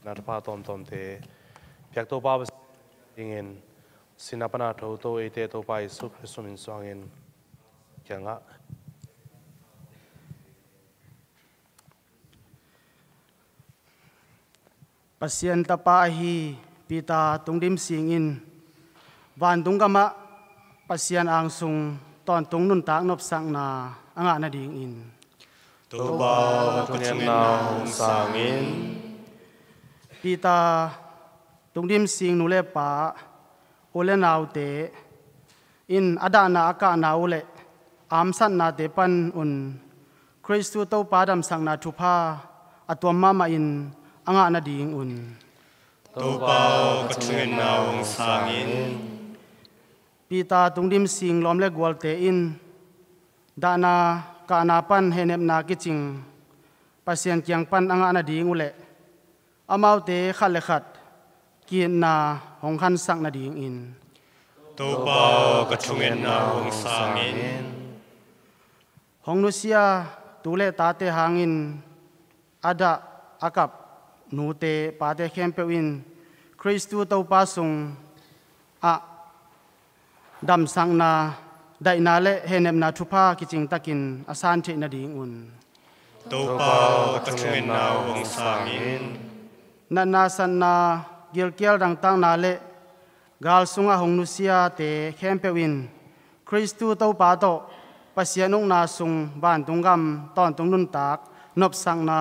Na thupha tawmtawmte piak Topa Pasian dingin, sihna pana thoto eite Topa Jesu Khrist min suangin kiangah. Pasian Tapa ahi Peter Tungdim Sing in vantung gamah Pasian angsung tawntung nuntak nopsakna a ngah nadingin Topa thungetna hong sangin. Peter Tungdim Sing nu le pa, u le naute in a dahna a kahna uh le amsatnate pan un Khristu Topa damsakna thupha a tuam mahmah in a ngah nadingun. Topa aw, ka thungetna uh hong sang in. Peter tungdim sing lawm le gualte in dahna, kahna pan hehnepna kicing Pasian kiang pan a ngah nading uh leh amaute khat le khat ki-itna hong khansak nadingin. Topa aw, ka thungetna uh hong sang in. Hong nusia tu le tate hangin a dah a kap nute pate khempeuh in Khristu Topa sungah damsakna, daihna le hehnepna thupha kicingtakin a san theih nadingun. Topa aw, ka thungetna uh hong sang in. Natna satna, gilkial dangtakna le gal sungah hong nusiate khempeuh in Khristu Topa tawh Pasian ukna sung vantung gam tawntung nuntak nopsakna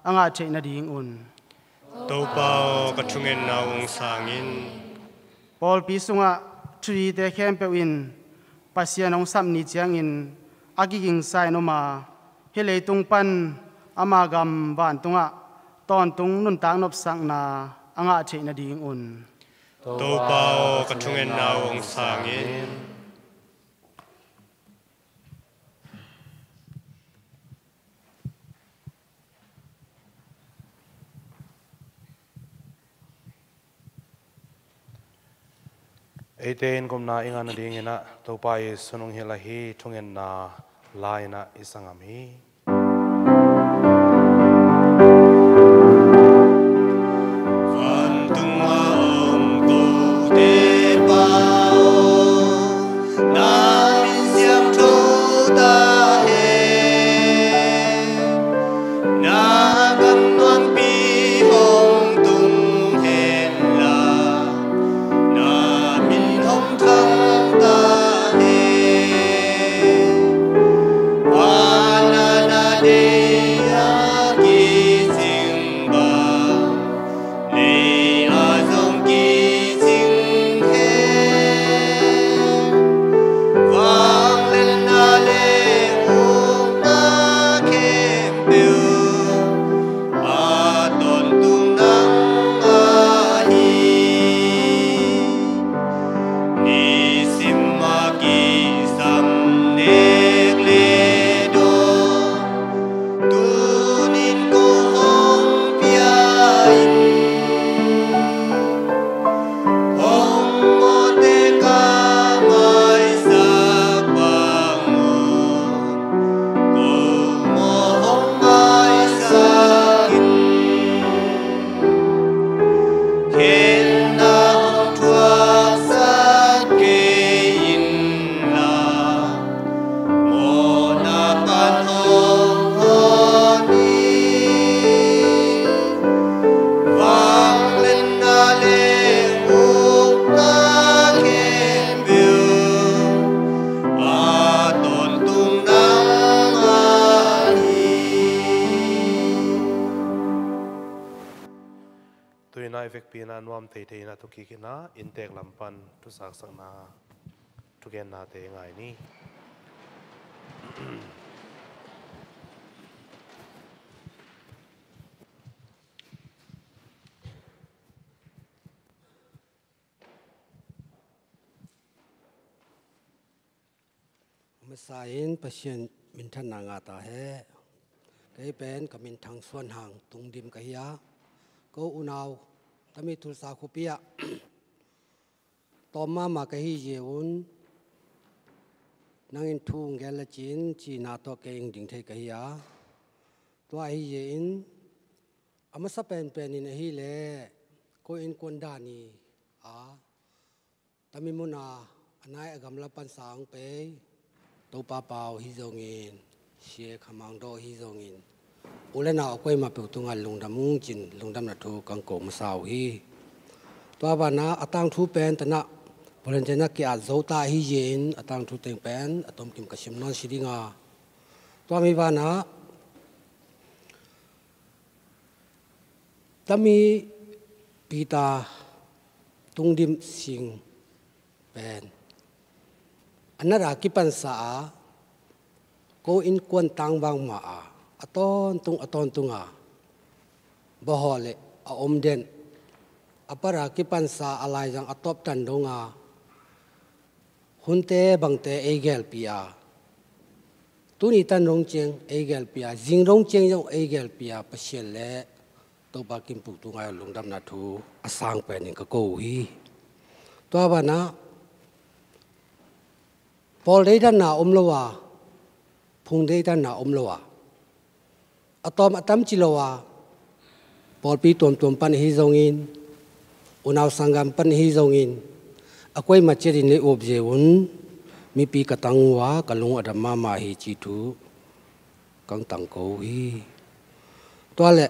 a ngah theih nadingun. Topa aw, ka thungetna uh hong sang in. Pawlpi sungah thuzite khempeuh in Pasian hong sap ni ciangin a kigingsa in om a, hih leitung pan ama gam vantungah tawntung nuntak nopsakna a ngah theih nadingun. Topa aw, ka thungetna uh hong sang in. Eite in gupna i ngah nadingin ah Topa i sunung hilh ahi thungetna la-in ah i sa ngam hi. Vantung a om kote Pa aw, na min siangtho ta hen. Na gam nuampi hong tung hen la, na min hong thang ta hen. Van ah na deih a kicing bang, lei ah zong kicing hen. Vangliatna le ukna khempeuh a tawntung nang ahi. Nisim a kisam nek le dawn, tuni-in ko hong pia in. Hong mawhte ka maisak bang un, ko mawh hong maisak in. Khen na hong thuaksak kei in la, mawhna pan hong hon in. Vangliatna le ukna khempeuh a tawntung nang ahi. Tu-in ah i vekpi-in ah nuam teitei in ah thukik in ah inntek lam pan thusaksakna, thugennate ngai ni. A masa in Pasian minthanna ngah ta hen. Kei pen ka min Thang Suan Hang Tung Dim ka hi a, ko unau Tami Tulsa khuapi ah tawm mahmah ka hi zia un, nang in thu hong gen lecin cihna tawh kei hong ding thei ka hi a, tua ahi zia in a masa penpen in ahih leh ko innkuan dan i a Tami mun a a nai a gamla pansa hong pei Topa Pau hi zongin, Sia Kha Mang Daw hi zongin, u le nau a kuamah peuh tungah lungdam ung ci-in lungdamna thu kong ko masa uh hi. Tua banah a tangthu pen tanah volunteer na ki-at zo ta ahi zia in a tangthu teng pen a tomkim ka sim nawn si ding a, tua mi banah Tami Peter Tung Dim Sing pen a nat a kipansa a, ko innkuan tangval mah a, a tawntung a tawntung a, bawhaw le a om den a para kipansa a laizang a tawp tan donga hunte bangte ei gelpi a, tuni tan dong ciang ei gelpi a, zing dong ciang zong ei gelpi a, Pasian le Topa Kimpu tunga lungdamna thu a sang penin ka ko uh hi. Tua banah pawl deidanna om lo a, phung deidanna om lo a, a tawm a tam ci lo a, pawlpi tuamtuam pan ahi zongin, unau sanggam pan ahi zongin, a kuaima ciatin lei uap ze un, mipi ka tang uh a, ka lung a dam mahmah hi ci thu kang tang ko uh hi. Tua le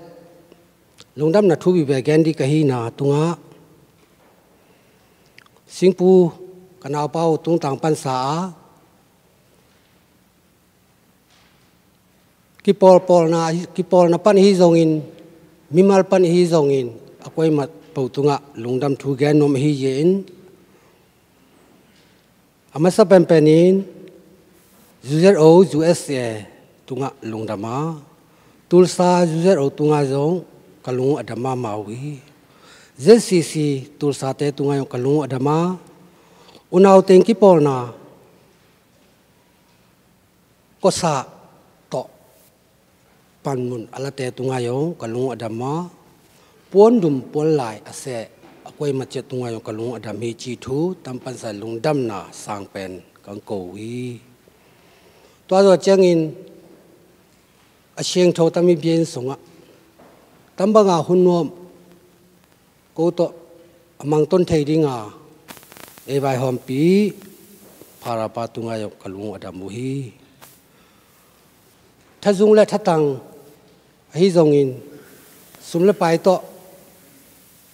lungdamna thu bibe gen di ka hina tungah, Singpu ka naupa uh tungtang pansa a, kipawlpawlna, kipawlna pan hi zongin, mimal pan hi zongin, a kuaima po tungah lungdam thu gen nuam ahi zia in, a masa penpenin U Z O U S A tungah lungdam a, Tulsa U Z O tungah zong ka lung a dam mahmah uh hi. Z C C Tulsa te tungah zong ka lung a dam a, unau teng kipawlna, kosa tawh panmun a late tungah zong ka lung a dam a, puandum puanlai a seh a kuaima ciat tungah zong ka lung a dam hi ci thu tampansa lungdamna sang pen kang ko uh hi. Tua zawh ciangin a siangtho tami biain sungah tambanga hun nuam ko tawh a mangton thei dinga ei vaihawmpi Pharapa tungah zong ka lung a dam uh hi. Thazung le thatang ahi zongin, sum le pai tawh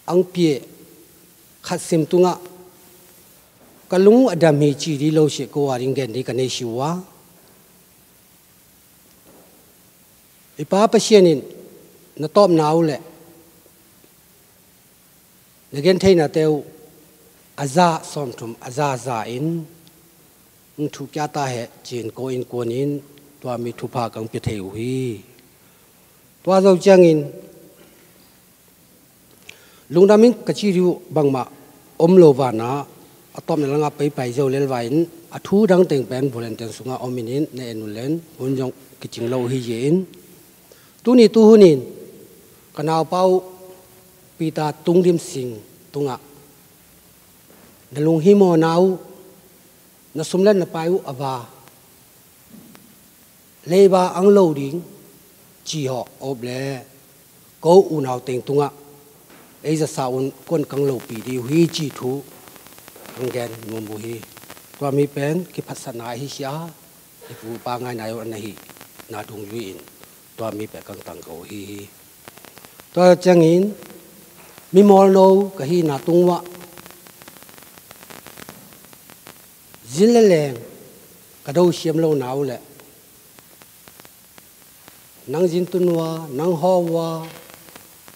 ang pie khat sim tungah ka lung a dam hi ci di lo sih ko a ding gen di ka nei si uh a, i Pa Pasian in na tawpna uh le na gentheinate uh a za sawmthum a za za in thu kia ta heh cin ko in kuanin tua mi thupha kang pia thei uh hi. Tua zo ciangin lungdam in ka ci dih uh bangmah om lo vanah a tawpna langah peipai zo lelva in a thu dang teng pen bulletin sungah om in na en uh len hun zong kicing lo uh hi zia in tuni tu hunin ka naupa uh Peter Tungdim Sing tungah na lunghimawhna uh, na sum le na pai uh a va leiba ang lo ding ci hawh op le ko unau teng tungah ei zasa un kuan kang lopi dih uh hi ci thu ang gen nuam uh hi. Tua mi pen kiphatsakna ahi sia, i pu pa ngaina uh a na hi na dungzui in tua mi pen kang tang ko uh hi hi. Tua ciangin mimawlno ka hina tungah zin le leng ka do siam lo na uh le nang zin tun uh a, nang haw uh a,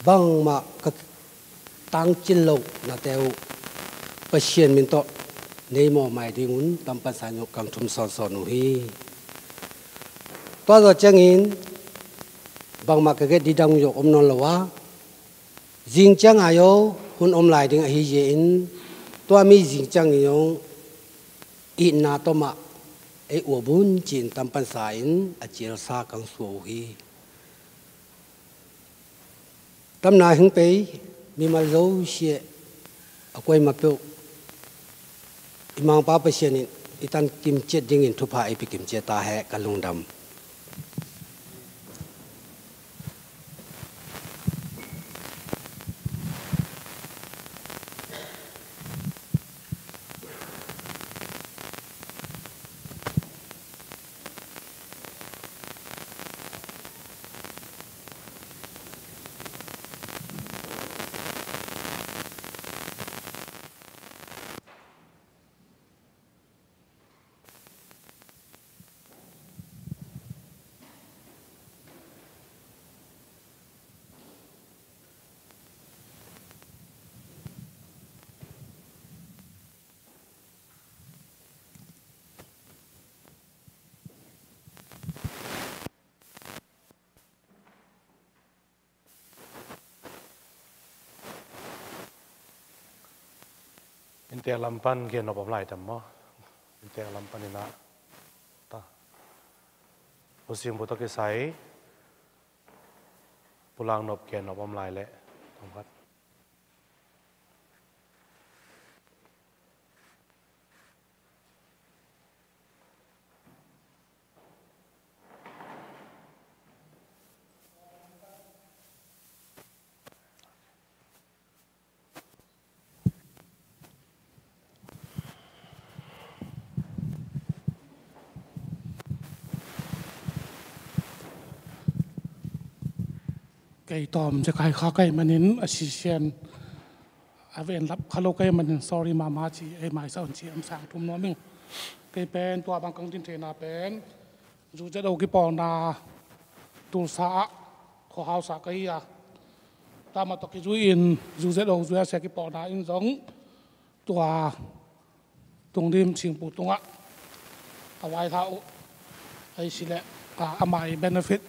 bangmah ka tangcin loh nate uh Pasian min tawh nei mawh mai dingun tampansa in uh kang thum sawnsawn uh hi. Tua zawh ciangin bangmah ka get didang uh om nawn lo a, zing ciang a yo hun om lai ding ahi zia in tua mi zing ciang i yo itna tawmah ei uabun cin tampansa in a cialsa kang suah uh hi. Tamna hing pei mimal zo siah a kuaima peuh i Mangpa Pasian in i tan kimciat dingin thupha ei pi kimciat ta heh ka lungdam. Teek lam pan gen nop om lai tam maw? Teek lam pan inah ta. Pu Singpu tawh kisai Pu Langnop gen nop om lai leh tawm khat. Kei tawm zekai kha kei manin a sisian a ven lap kha lo kei manin sorry mahmah ci ei maisa un ci am sang thum nuam ing. Kei pen tua bang kang din theina pen Zu Zet O kipawlna Tulsa ah khuahausa ka hi a, tama tawh kizui-in Zu Zet O Zu Zet Sia kipawlna in zong tua Tung Lim Singpu tungah a vaihla uh ahi sileh a, amah i benefit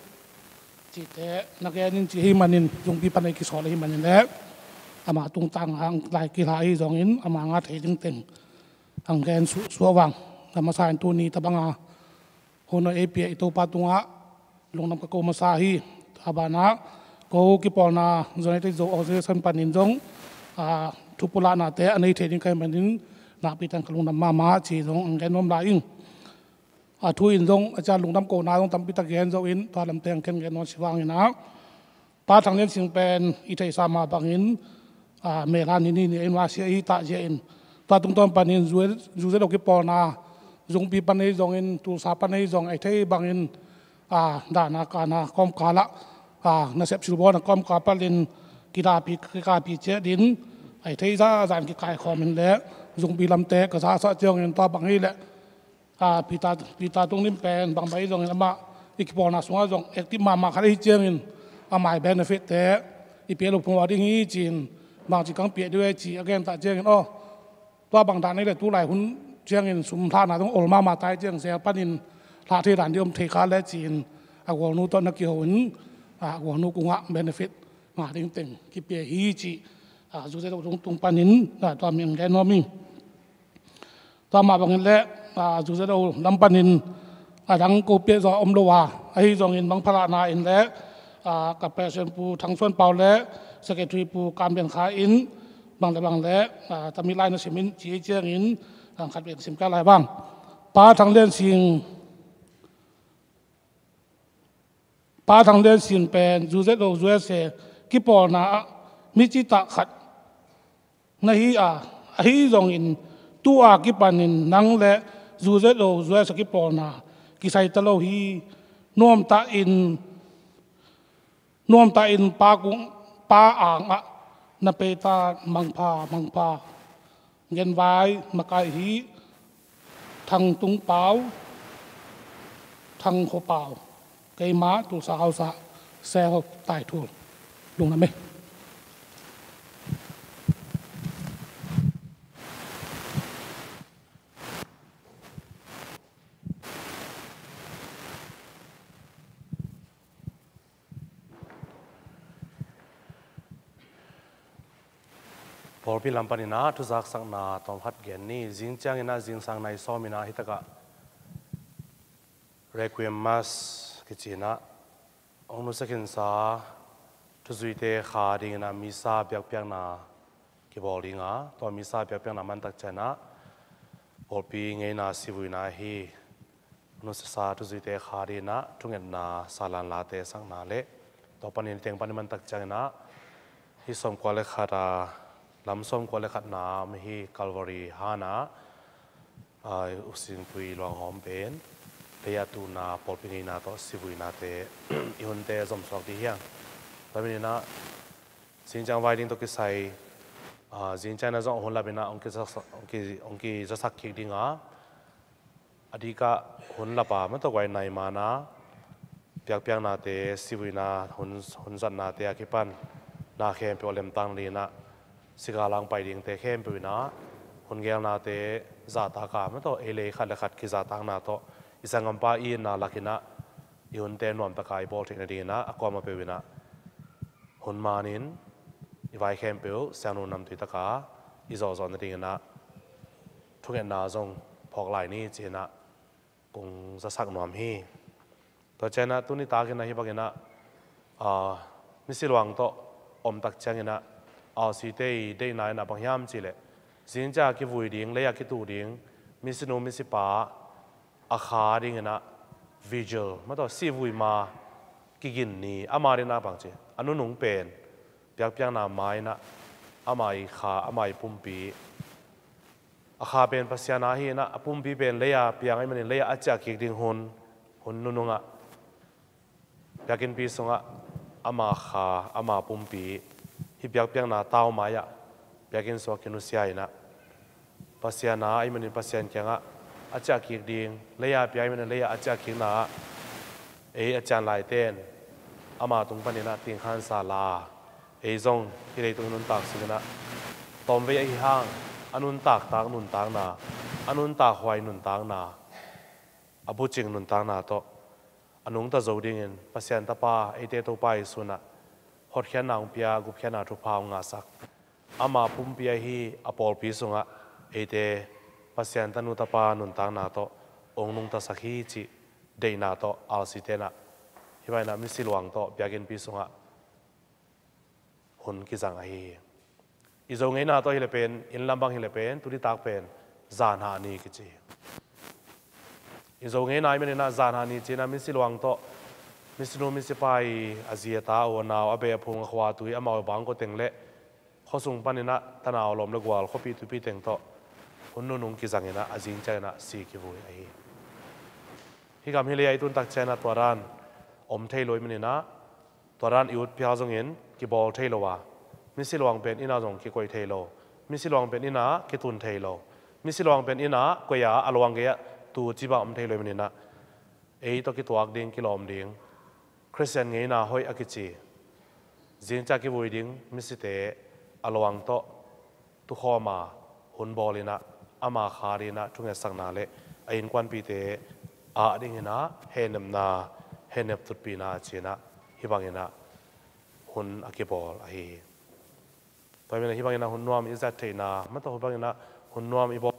cihte na gen in ci hi manin zungpi pan ei kisawl ahi manin leh amah tungtang ang lai kila ahi zongin amah nga thei dingteng ang gen suhsuah vang na masa in tuni tabanga hun a ei pia i Topa tungah lungdam ka ko masa hi. A banah ko kipawlna United Zo Organization panin zong a, thupulahnate a nei thei ding kai manin nakpi tang ka lungdam mahmah ci zong ang gen nuam lai ing. A thu in zong a cian lungdam kona zong tampi tak gen zo in tua lamte ang ken gen nuam si vangin ah Pa Thang Lian Sing pen i theihsa mah bangin a, melan hi ni ni in vasi ahi tah zia in tua tungtawn panin Zu Zet O kipawlna zungpi pan ei zongin Tulsa pan ei zong ei thei bangin a, dahna kana kawmkal ah a, nasep silbawlna kawmkal palin kidapi kikapi ciat in ei thei zazan kikaikhawm in leh zungpi lamte ka zasah ciangin tua bang hi leh a, Peter, Peter Tung Lim pen bangmah i zongin amah i kipawlna sungah zong active mahmah khat ahi ciangin amah i benefit te i pia lo phungua ding hi ci-in bangci kang piah ding hi ci a gentah ciangin aw tua bang dan ei le tulai hun ciangin sum hlahna zong ol mahmah tai ciang zel panin hlah thei dan ding om thei kha le ci-in a gualnu tawh na kiho in a, a gualnu kungah benefit ngah ding teng kipia hi ci a, Zu Zet O tung panin a, tua min gen nuam hi. Tua mah bangin leh a, Zu Zet O lam panin a dang ko piah zaw om lo a, ahi zongin bang phalahna in leh a, ka President Pu Thang Suan Pau leh Secretary Pu Kam Bian Kha in bang le bang leh a, tami lai na sim in ci ciangin a, khat bian sim ka lai bang. Pa Thang Lian Sing, Pa Thang Lian Sing pen Zu Zet O Zu Zet Sia kipawlna ah mi citah khat na hi a, ahi zongin tu a kipanin nang le Zu Zet O Zu Zet Sia kipawlna kisai ta lo hi. Nuamtah in, nuamtah in pa kung, pa angah na peita mangpha, mangpha. Genvai makai hi. Thang Tung Pau, Thang Kho Pau, keima Tulsa hausa Sel Tai Thul. Lungdam e. Pawlpi lam panin ah thuzaksakna tawmkhat gen ni. Zing ciangin ah zingsang nai sawm in ah hitakah Requiem Mass kici in ah hong nusia khinsa thuzuite kha dingin ah misa biakpiakna kibawl ding a, tua misa biakpiakna mantak ciangin ah pawlpi ngeina sivuina hi. Nusiasa thuzuite kha dingin ah thungetna salan late sakna le tua panin teng panin mantak ciangin ah hih sawmkua le khat a, lam sawmkua le khatna om hi. Calvary hana a, U Singpui luanghawm pen lei a tuhna pawlpi ngeina tawh sivuinate i hunte zomsuak dih hiang. Tua manin ah zingciang vai ding tawh kisai a, zingciang in ah zong hun lap in ah hong kizasak, hong ki, hong kizasak kik ding a, a dikah hun lap a mah tawh guai nai man a biakpiaknate, sivuina hun, hun zatnate a kipan na khempeuh a lemtang dingin ah sika lang pai dingte khempeuh in ah hun gelnate zahtak a mah tawh ei lei khat le khat kizahtakna tawh i sanggampa i itna lak in ah i hunte nuamtak a i bawl theih nadingin ah a kuamah peuh in ah hun manin i vai khempeuh siangtho namtui tak a i zawhzawh nadingin ah thungetna zong phawk lai ni ci-in ah kong zasak nuam hi. Tua ciangin ah tuni takin ah hih bangin ah, aa, misi luang tawh om tak ciangin ah, R C te i deihna in ah bang hiam cih leh, zing ciang a kivui ding, lei-ah kituh ding misinu misipa a kha dingin ah vigil, mah tawh sihvui ma kigin ni, ama dingin ah bang ci, a nunung pen biakpiakna ma-in ah ama i kha, ama i pumpi, a kha pen Pasian a hi-in ah, a pumpi pen lei-a piang ahih manin lei-ah a ciah kik ding hun, hun nunung ah biakinnpi sungah ama kha, ama pumpi, hih biakpiakna tau mai-ah biakinn sungah kinusia in ah, Pasian a ahih manin Pasian kiangah a ciah kik ding, lei-a piang ahih manin lei-ah a ciah kikna ah ei a cian laite in ama tung panin ah tingkhansa la, ei zong hih leitung i nuntak sungin ah tawmvei ahi hang a nuntaktak nuntakna, a nuntakhuai nuntakna, a bucing nuntakna tawh a nungta zo dingin Pasian Tapa, eite Topa Jesu in ah hotkhiatna hong pia, gupkhiatna thupha hong ngahsak, ama pumpi ahi a pawlpi sungah eite Pasian tanu tapa nuntakna tawh hong nungtasak hi cih deihna tawh R C te in ah hih bangin ah misi luang tawh biakinnpi sungah hun kizang ahi hi. I Zo ngeina tawh hi leh pen, inn lam bang hi leh pen, tuni tak pen zanhah ni kici hi. I Zo ngeina ahih manin ah zanhah ni ci-in ah misi luang tawh, misinu misipa i a zi a ta, a u a nau, a bei a phung, a khua a tui, amau bang kua teng leh khuasung panin ah tanau, lawm le gual, khuapi tuipi teng tawh hun nunung kizangin ah a zing ciangin ah si kivui ahi hi. Hih gam hih lei-ah i tun tak ciangin ah tua dan om thei lo ahih manin ah, tua dan i ut phial zongin kibawl thei lo a, misi luang pen inn ah zong kikoih thei lo, misi luang pen inn ah kitun thei lo, misi luang pen inn ah koih a, a luang gei-ah tu cih bang om thei lo ahih manin ah, ei tawh kituak ding, kilawm ding, Khristian ngeina hoih a kici, zing ciang kivui ding misite a luang tawh tukhawm a, hun bawl in ah, ama kha dingin ah thungetsakna le a innkuanpite a dingin ah hehnepna, hehnep tutpihna ci-in ah hih bangin ah hun a kibawl ahi hi. Tua ahih manin ah hih bangin ah hun nuam i zat theihna, mah tawh hih bangin ah hun nuam i bawl,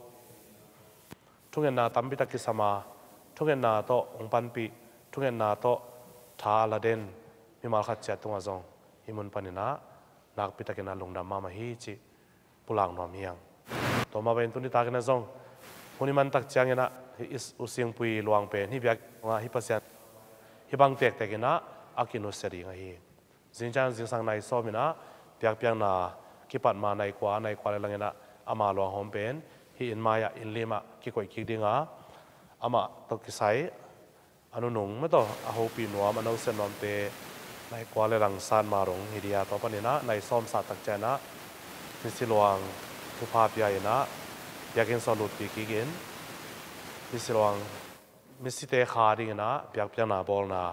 thungetna tampi tak kisam a, thungetna tawh hong panpih, thungetna tawh tha a la den mimal khat ciat tungah zong hih mun panin ah nakpi takin ah lungdam mahmah hi cih pulak nuam hi hang. Tua mah bangin tuni takin ah zong hun i man tak ciangin ah hih i s-, U Singpui luang pen hih biakinn sungah, hih Pasian, hih bang tektek in ah a kinusia ding ahi hi. Zing ciang zingsang nai sawm in ah biakpiakna kipat ma nai kua, nai kua le lang in ah ama luanghawm pen hih inn mai-ah, inn lim ah kikoih kik ding a, amah tawh kisai a nunung, mah tawh a hopih nuam, a nusia nuamte nai kua le lang sat ma dong hi ding a, tua panin ah nai sawm sat tak ciangin ah misi luang thupha pia in ah biakinn sungah lutpih kik in, misi luang, misite kha dingin ah biakpiakna bawlna,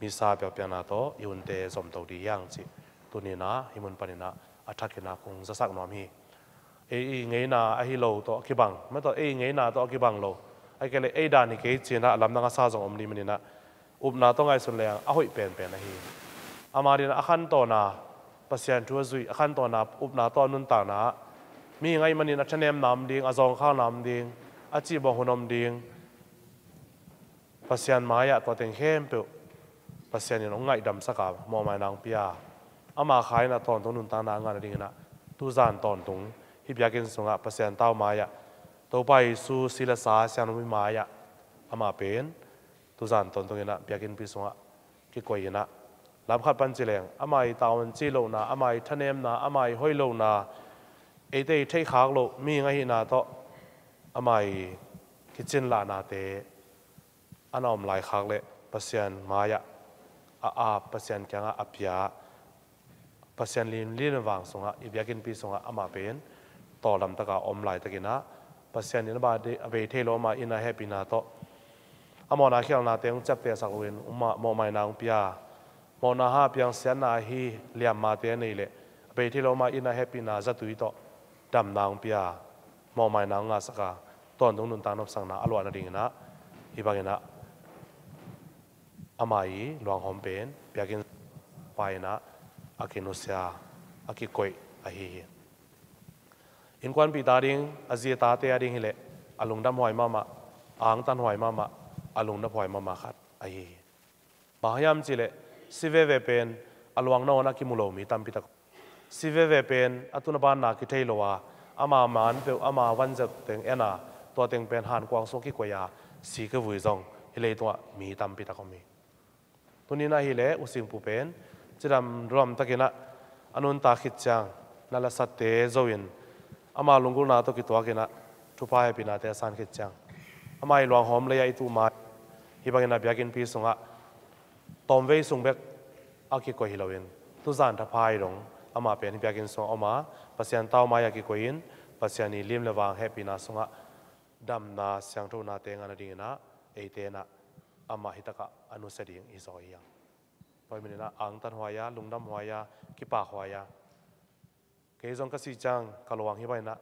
Missa biakpiakna tawh i hunte zomto ding hi hang cih tuni in ah hih mun panin ah a thak in ah kong zasak nuam hi. Ei i ngeina ahi lo tawh a kibang, mah tawh ei i ngeina tawh a kibang lo, ahih kei leh ei dan hi kei ci-in ah a lamdang a sa zong om ding manin ah, upna tawh ngaihsun leng a hoih penpen ahi hi. Ama dingin ah a khantawn a, Pasian thu a zuih, a khantawn a upna tawh a nuntakna ah, mihing ahih manin a thanemna om ding, a zawngkhalna om ding, a cihbawk hun om ding, Pasian mai-ah tua teng khempeuh Pasian in hong ngaihdamsak a, mawhmaina hong pia, ama kha in ah tawntung nuntakna a ngah nadingin ah tuzan tawntung hih biakinn sungah Pasian tau mai-ah, Topa Jesu si le sa siangtho mai-ah, amah pen tuzan tawntung in ah biakinnpi sungah kikoih in ah, lam khat pan ci leng ama i tavuan cih lohna, ama i thanemna, ama i hoih lohna, eite i theihkhak loh mihing ahihna tawh ama i kicinlahnate a na om laikhak leh Pasian mai-ah a ap, Pasian kiangah a pia, Pasian lim, lim le vang sungah, i biakinnpi sungah amah pen tawldam taka om laitakin ah, Pasian in a ba de-, a bei thei lo ama inn ah hehpihna tawh a mawhna khialhnate hong ciaptehsak loin, um ah mawhmaina hong pia, mawhna hang a piang siatna ahi liammate a nei leh a bei thei lo ama inn ah hehpihna zatui tawh damna hong pia, mawhmaina hong ngahsak a, tawntung nuntak nopsakna a luah nadingin ah, hih bangin ah ama i luanghawm pen biakinn pa in ah a kinusia, a kikoih ahi hi. Innkuanpihte a ding, a zi a tate a ding hi leh, a lungdamhuai mahmah, a angtanhuai mahmah, a lungdamhuai mahmah khat ahi hi. Bang hang hiam cihleh, si veve pen a luang nawn a kimu lo mi tampi tak. Si veve pen a tun a banna kithei lo a, ama man peuh, ama vanzia teng en a, tua teng pen hankuang sung kikoih a, si kivui zong hih leitungah mi tampi tak om hi. Tuni-in ahih leh U Singpu pen cidam duam takin ah a nuntak khit ciang, na lasatte zo-in ama lunggulhna tawh kituakin ah thupha hehpihnate a san khit ciang, ama i luanghawm lei-ah i tuh ma-in, hih bangin ah biakinnpi sungah tawmvei sung bek a kikoih hi loin, tuzan thapha i dong amah pen hih biakinn sungah om a, Pasian tau mai-ah kikoih in, Pasian i lim le vang hehpihna sungah damna siangthonate ngah nadingin ah, eite in ah amah hih takah a nusia ding i zaw hi hang. Tua ahih manin ah angtanhuai a, lungdamhuai a, kipakhuai a, kei zong ka sih ciang ka luang hih bangin ah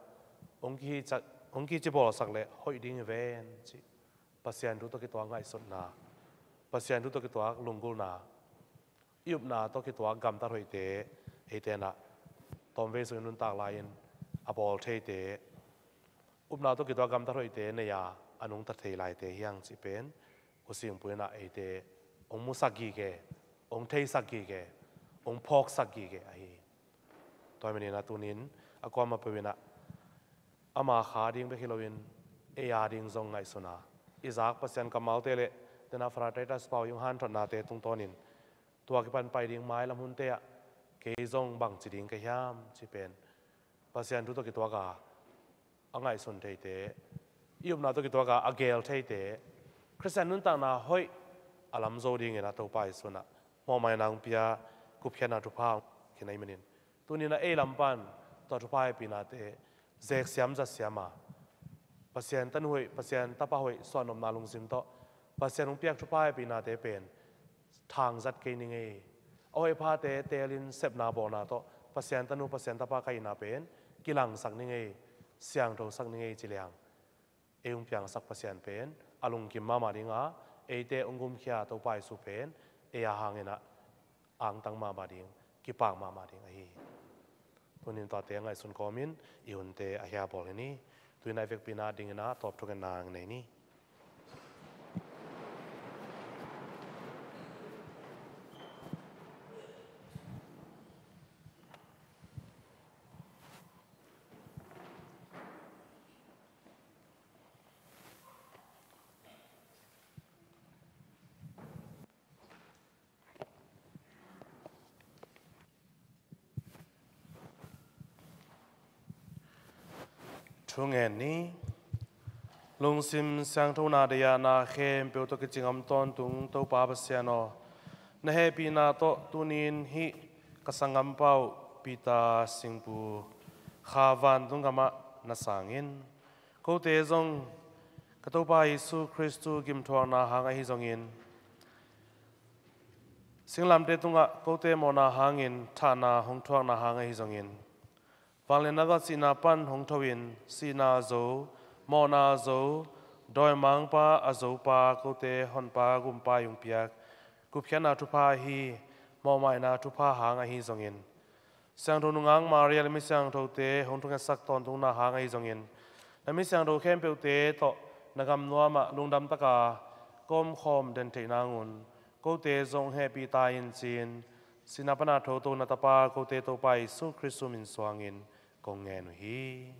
hong kihi cak, hong kicibawlsak leh hoih ding hi ven cih Pasian thu tawh kituak ngaihsutna, Pasian thu tawh kituak lunggulhna, i upna tawh kituak gamtat hoihte, eite in ah tawmvei sungin nuntak lai-in a bawl theite, upna tawh kituak gamtat hoihte nei a, a nungta thei laite hi hang cih pen U Singpu in ah eite hong musak gige, hong theisak gige, hong phawksak gige ahi hi. Tua ahih manin ah tuni-in a kuamah peuh in ah ama kha ding bek hi loin, ei a ding zong ngaihsun a, i zak Pasian kammalte le, tena Father Titus Pau i hong hanthotnate tungtawnin, tua kipan pai ding mailam hunte ah kei zong bangci ding ka hiam cih pen Pasian thu tawh kituak a, a ngaihsun theite, i upna tawh kituak a, a geel theite, Khristian nuntakna hoih a lam zo dingin ah Topa Jesu in ah mawhmaina hong pia, gupkhiatna thupha hong khin ahih manin, tuni-in ah ei lam pan tua thupha hehpihnate zeksiam zatsiam a, Pasian tanu hoih, Pasian tapa hoih suahnopna lungsim tawh Pasian hong piak thupha hehpihnate pen thangzat kei ni ngei. A hoih a phate teelin sepna bawlna tawh Pasian tanu, Pasian tapa ka hihna pen kilangsak ni ngei, siangthosak ni ngei ci leng, ei hong piangsak Pasian pen a lungkim mahmah ding a, eite hong gumkhia Topa Jesu pen ei a hangin ah angtang mahmah ding, kipak mahmah ding ahi hi. Tuni-in tuate a ngaihsun kawmin i hunte a hia bawl hi ni. Tu-in ah i vekpi-in ah dingin ah tawp thungetna nei ni. Thungen ni. Lungsim siangthona deihna khempeuh tawh kicing om tawntung Topa Pasian aw, na hehpihna tawh tuni-in hih ka sanggampa uh Peter Singpu kha vantung gamah na sang in. Kote zong ka Topa Jesu Khristu gimthuakna hang ahi zongin, singlamteh tungah kote mawhna hangin thahna hong thuakna hang ahi zongin, vangliatna tawh sihna pan hong tho-in, sihna zo, mawhna zo, dawimangpa a zopa, kote honpa gumpa i hong piak gupkhiatna thupha ahi mawhmaina thupha hang ahi zongin, Siangtho Nungak Maria le mi siangthote hong thungetsak tawntungna hang ahi zongin, na mi siangtho khempeuhte tawh na gam nuamah lungdam taka ka omkhawm den theih nangun, kote zong hehpih ta in ci-in, sihna pana thoto na Tapa, kote Topa Jesu Khristu min suangin kong ngen uh hi.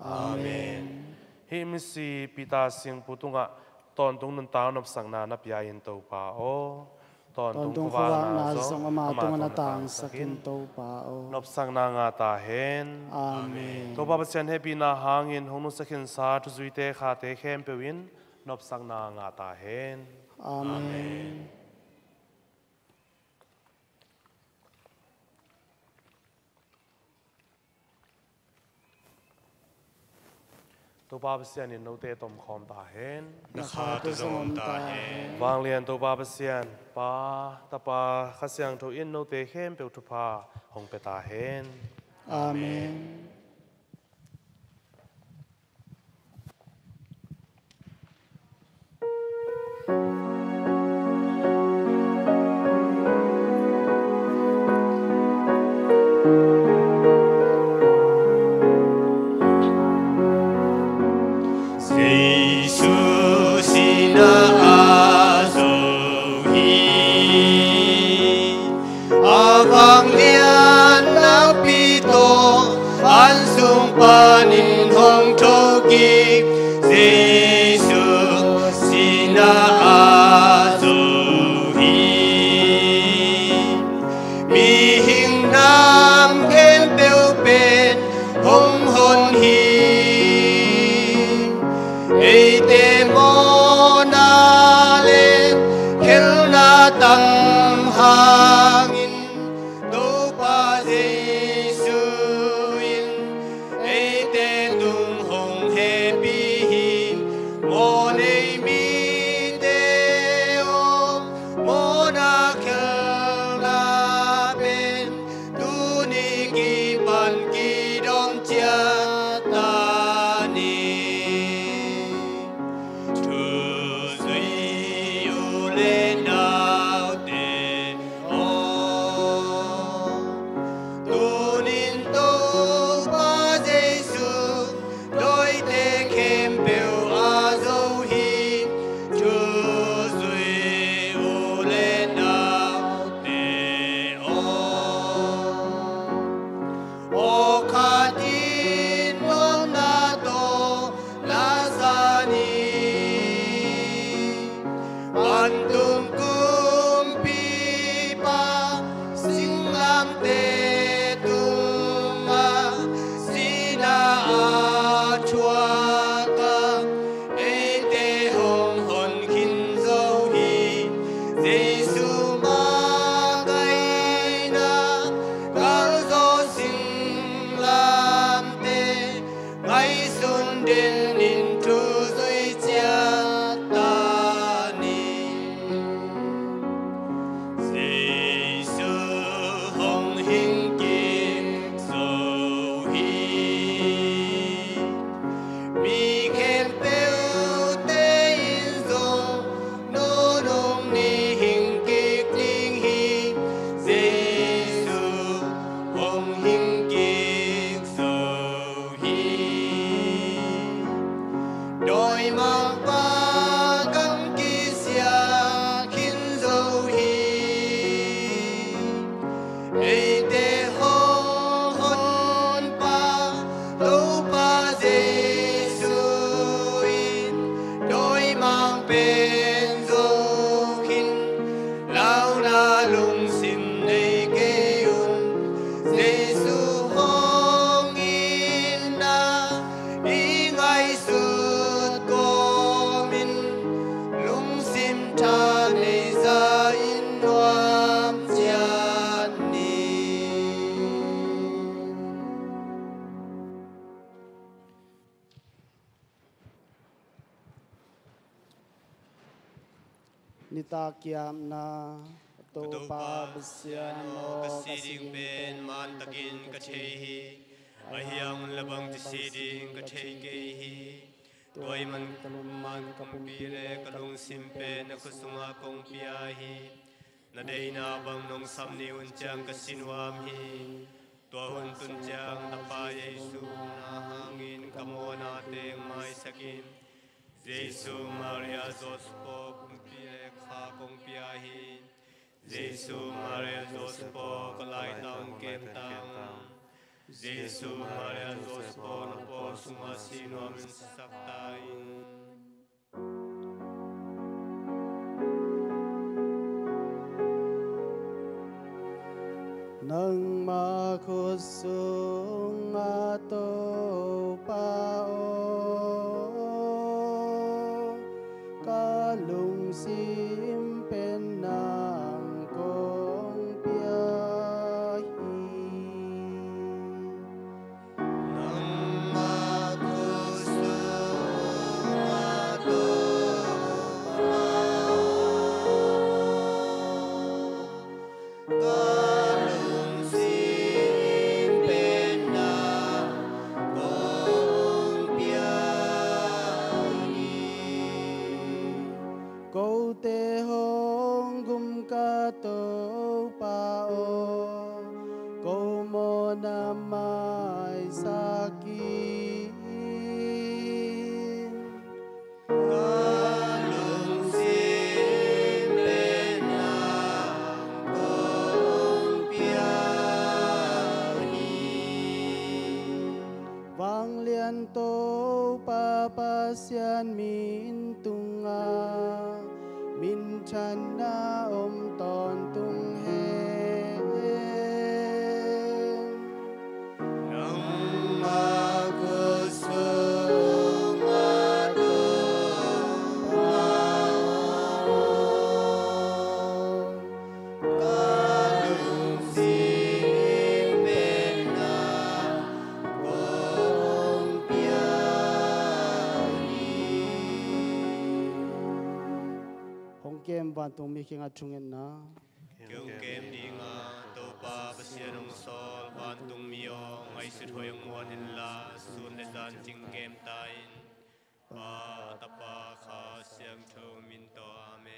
Amen. Hih misi Peter Singpu tungah tawntung nuntak nopsakna na pia in Topa aw, tawntung khuavakna zong ama tungah na tangsak in Topa aw. Nopsakna ngah ta hen. Amen. Topa Pasian hehpihna hangin hong nusia khinsa thuzuite khate khempeuh in nopsakna ngah ta hen. Amen. Topa Pasian in note tomkhawm ta hen. Na kha tawh zong om ta hen. Vanglian Topa Pasian, Pa, Tapa, Kha Siangtho in note khempeuh thupha hong pia ta hen. Amen. Tha nei za in nuam ciat ni. Nitak kiamna. Topa Pasian aw, ka si ding pen man takin ka thei hi. Ahi hang un la bang ci si ding ka thei kei hi. Tua ahih man ka lungsim pen na khut sungah kong pia hi. Na deihna bang nong sam ni hun ciang ka si nuam hi. Tua hun tun ciang na Pa Jesu na hangin ka mawhna teng maisak in. Jesu, Maria, Joseph aw, kumpi le kha kong pia hi. Jesu, Maria, Joseph aw, ka laitang kem tang. Jesu, Maria, Joseph aw, na pawl sungah si nuam in sisak ta in. Nangma khut sungah Topa aw, ka lungsim pen nang kong pia hi. Nangma khut sungah Topa aw, ka lungsim pen nang kong pia hi. Kote hong gum ka Topa aw, ko mawhna maisak in. Ka lungsim pen nang kong pia hi. Vanglian Topa Pasian min tungah minthanna om tawntung hen. Nangma khut sungah Topa aw, ka lungsim pen nang kong pia hi. Hong kem vantung mi kiangah thungetna. Kei hong kem ding a, Topa Pasian hong sawl, vantungmi aw, ngaihsut hoih hong muan inla, sun le zan cing kem ta in. Pa, Tapa, Kha Siangtho min tawh. Amen.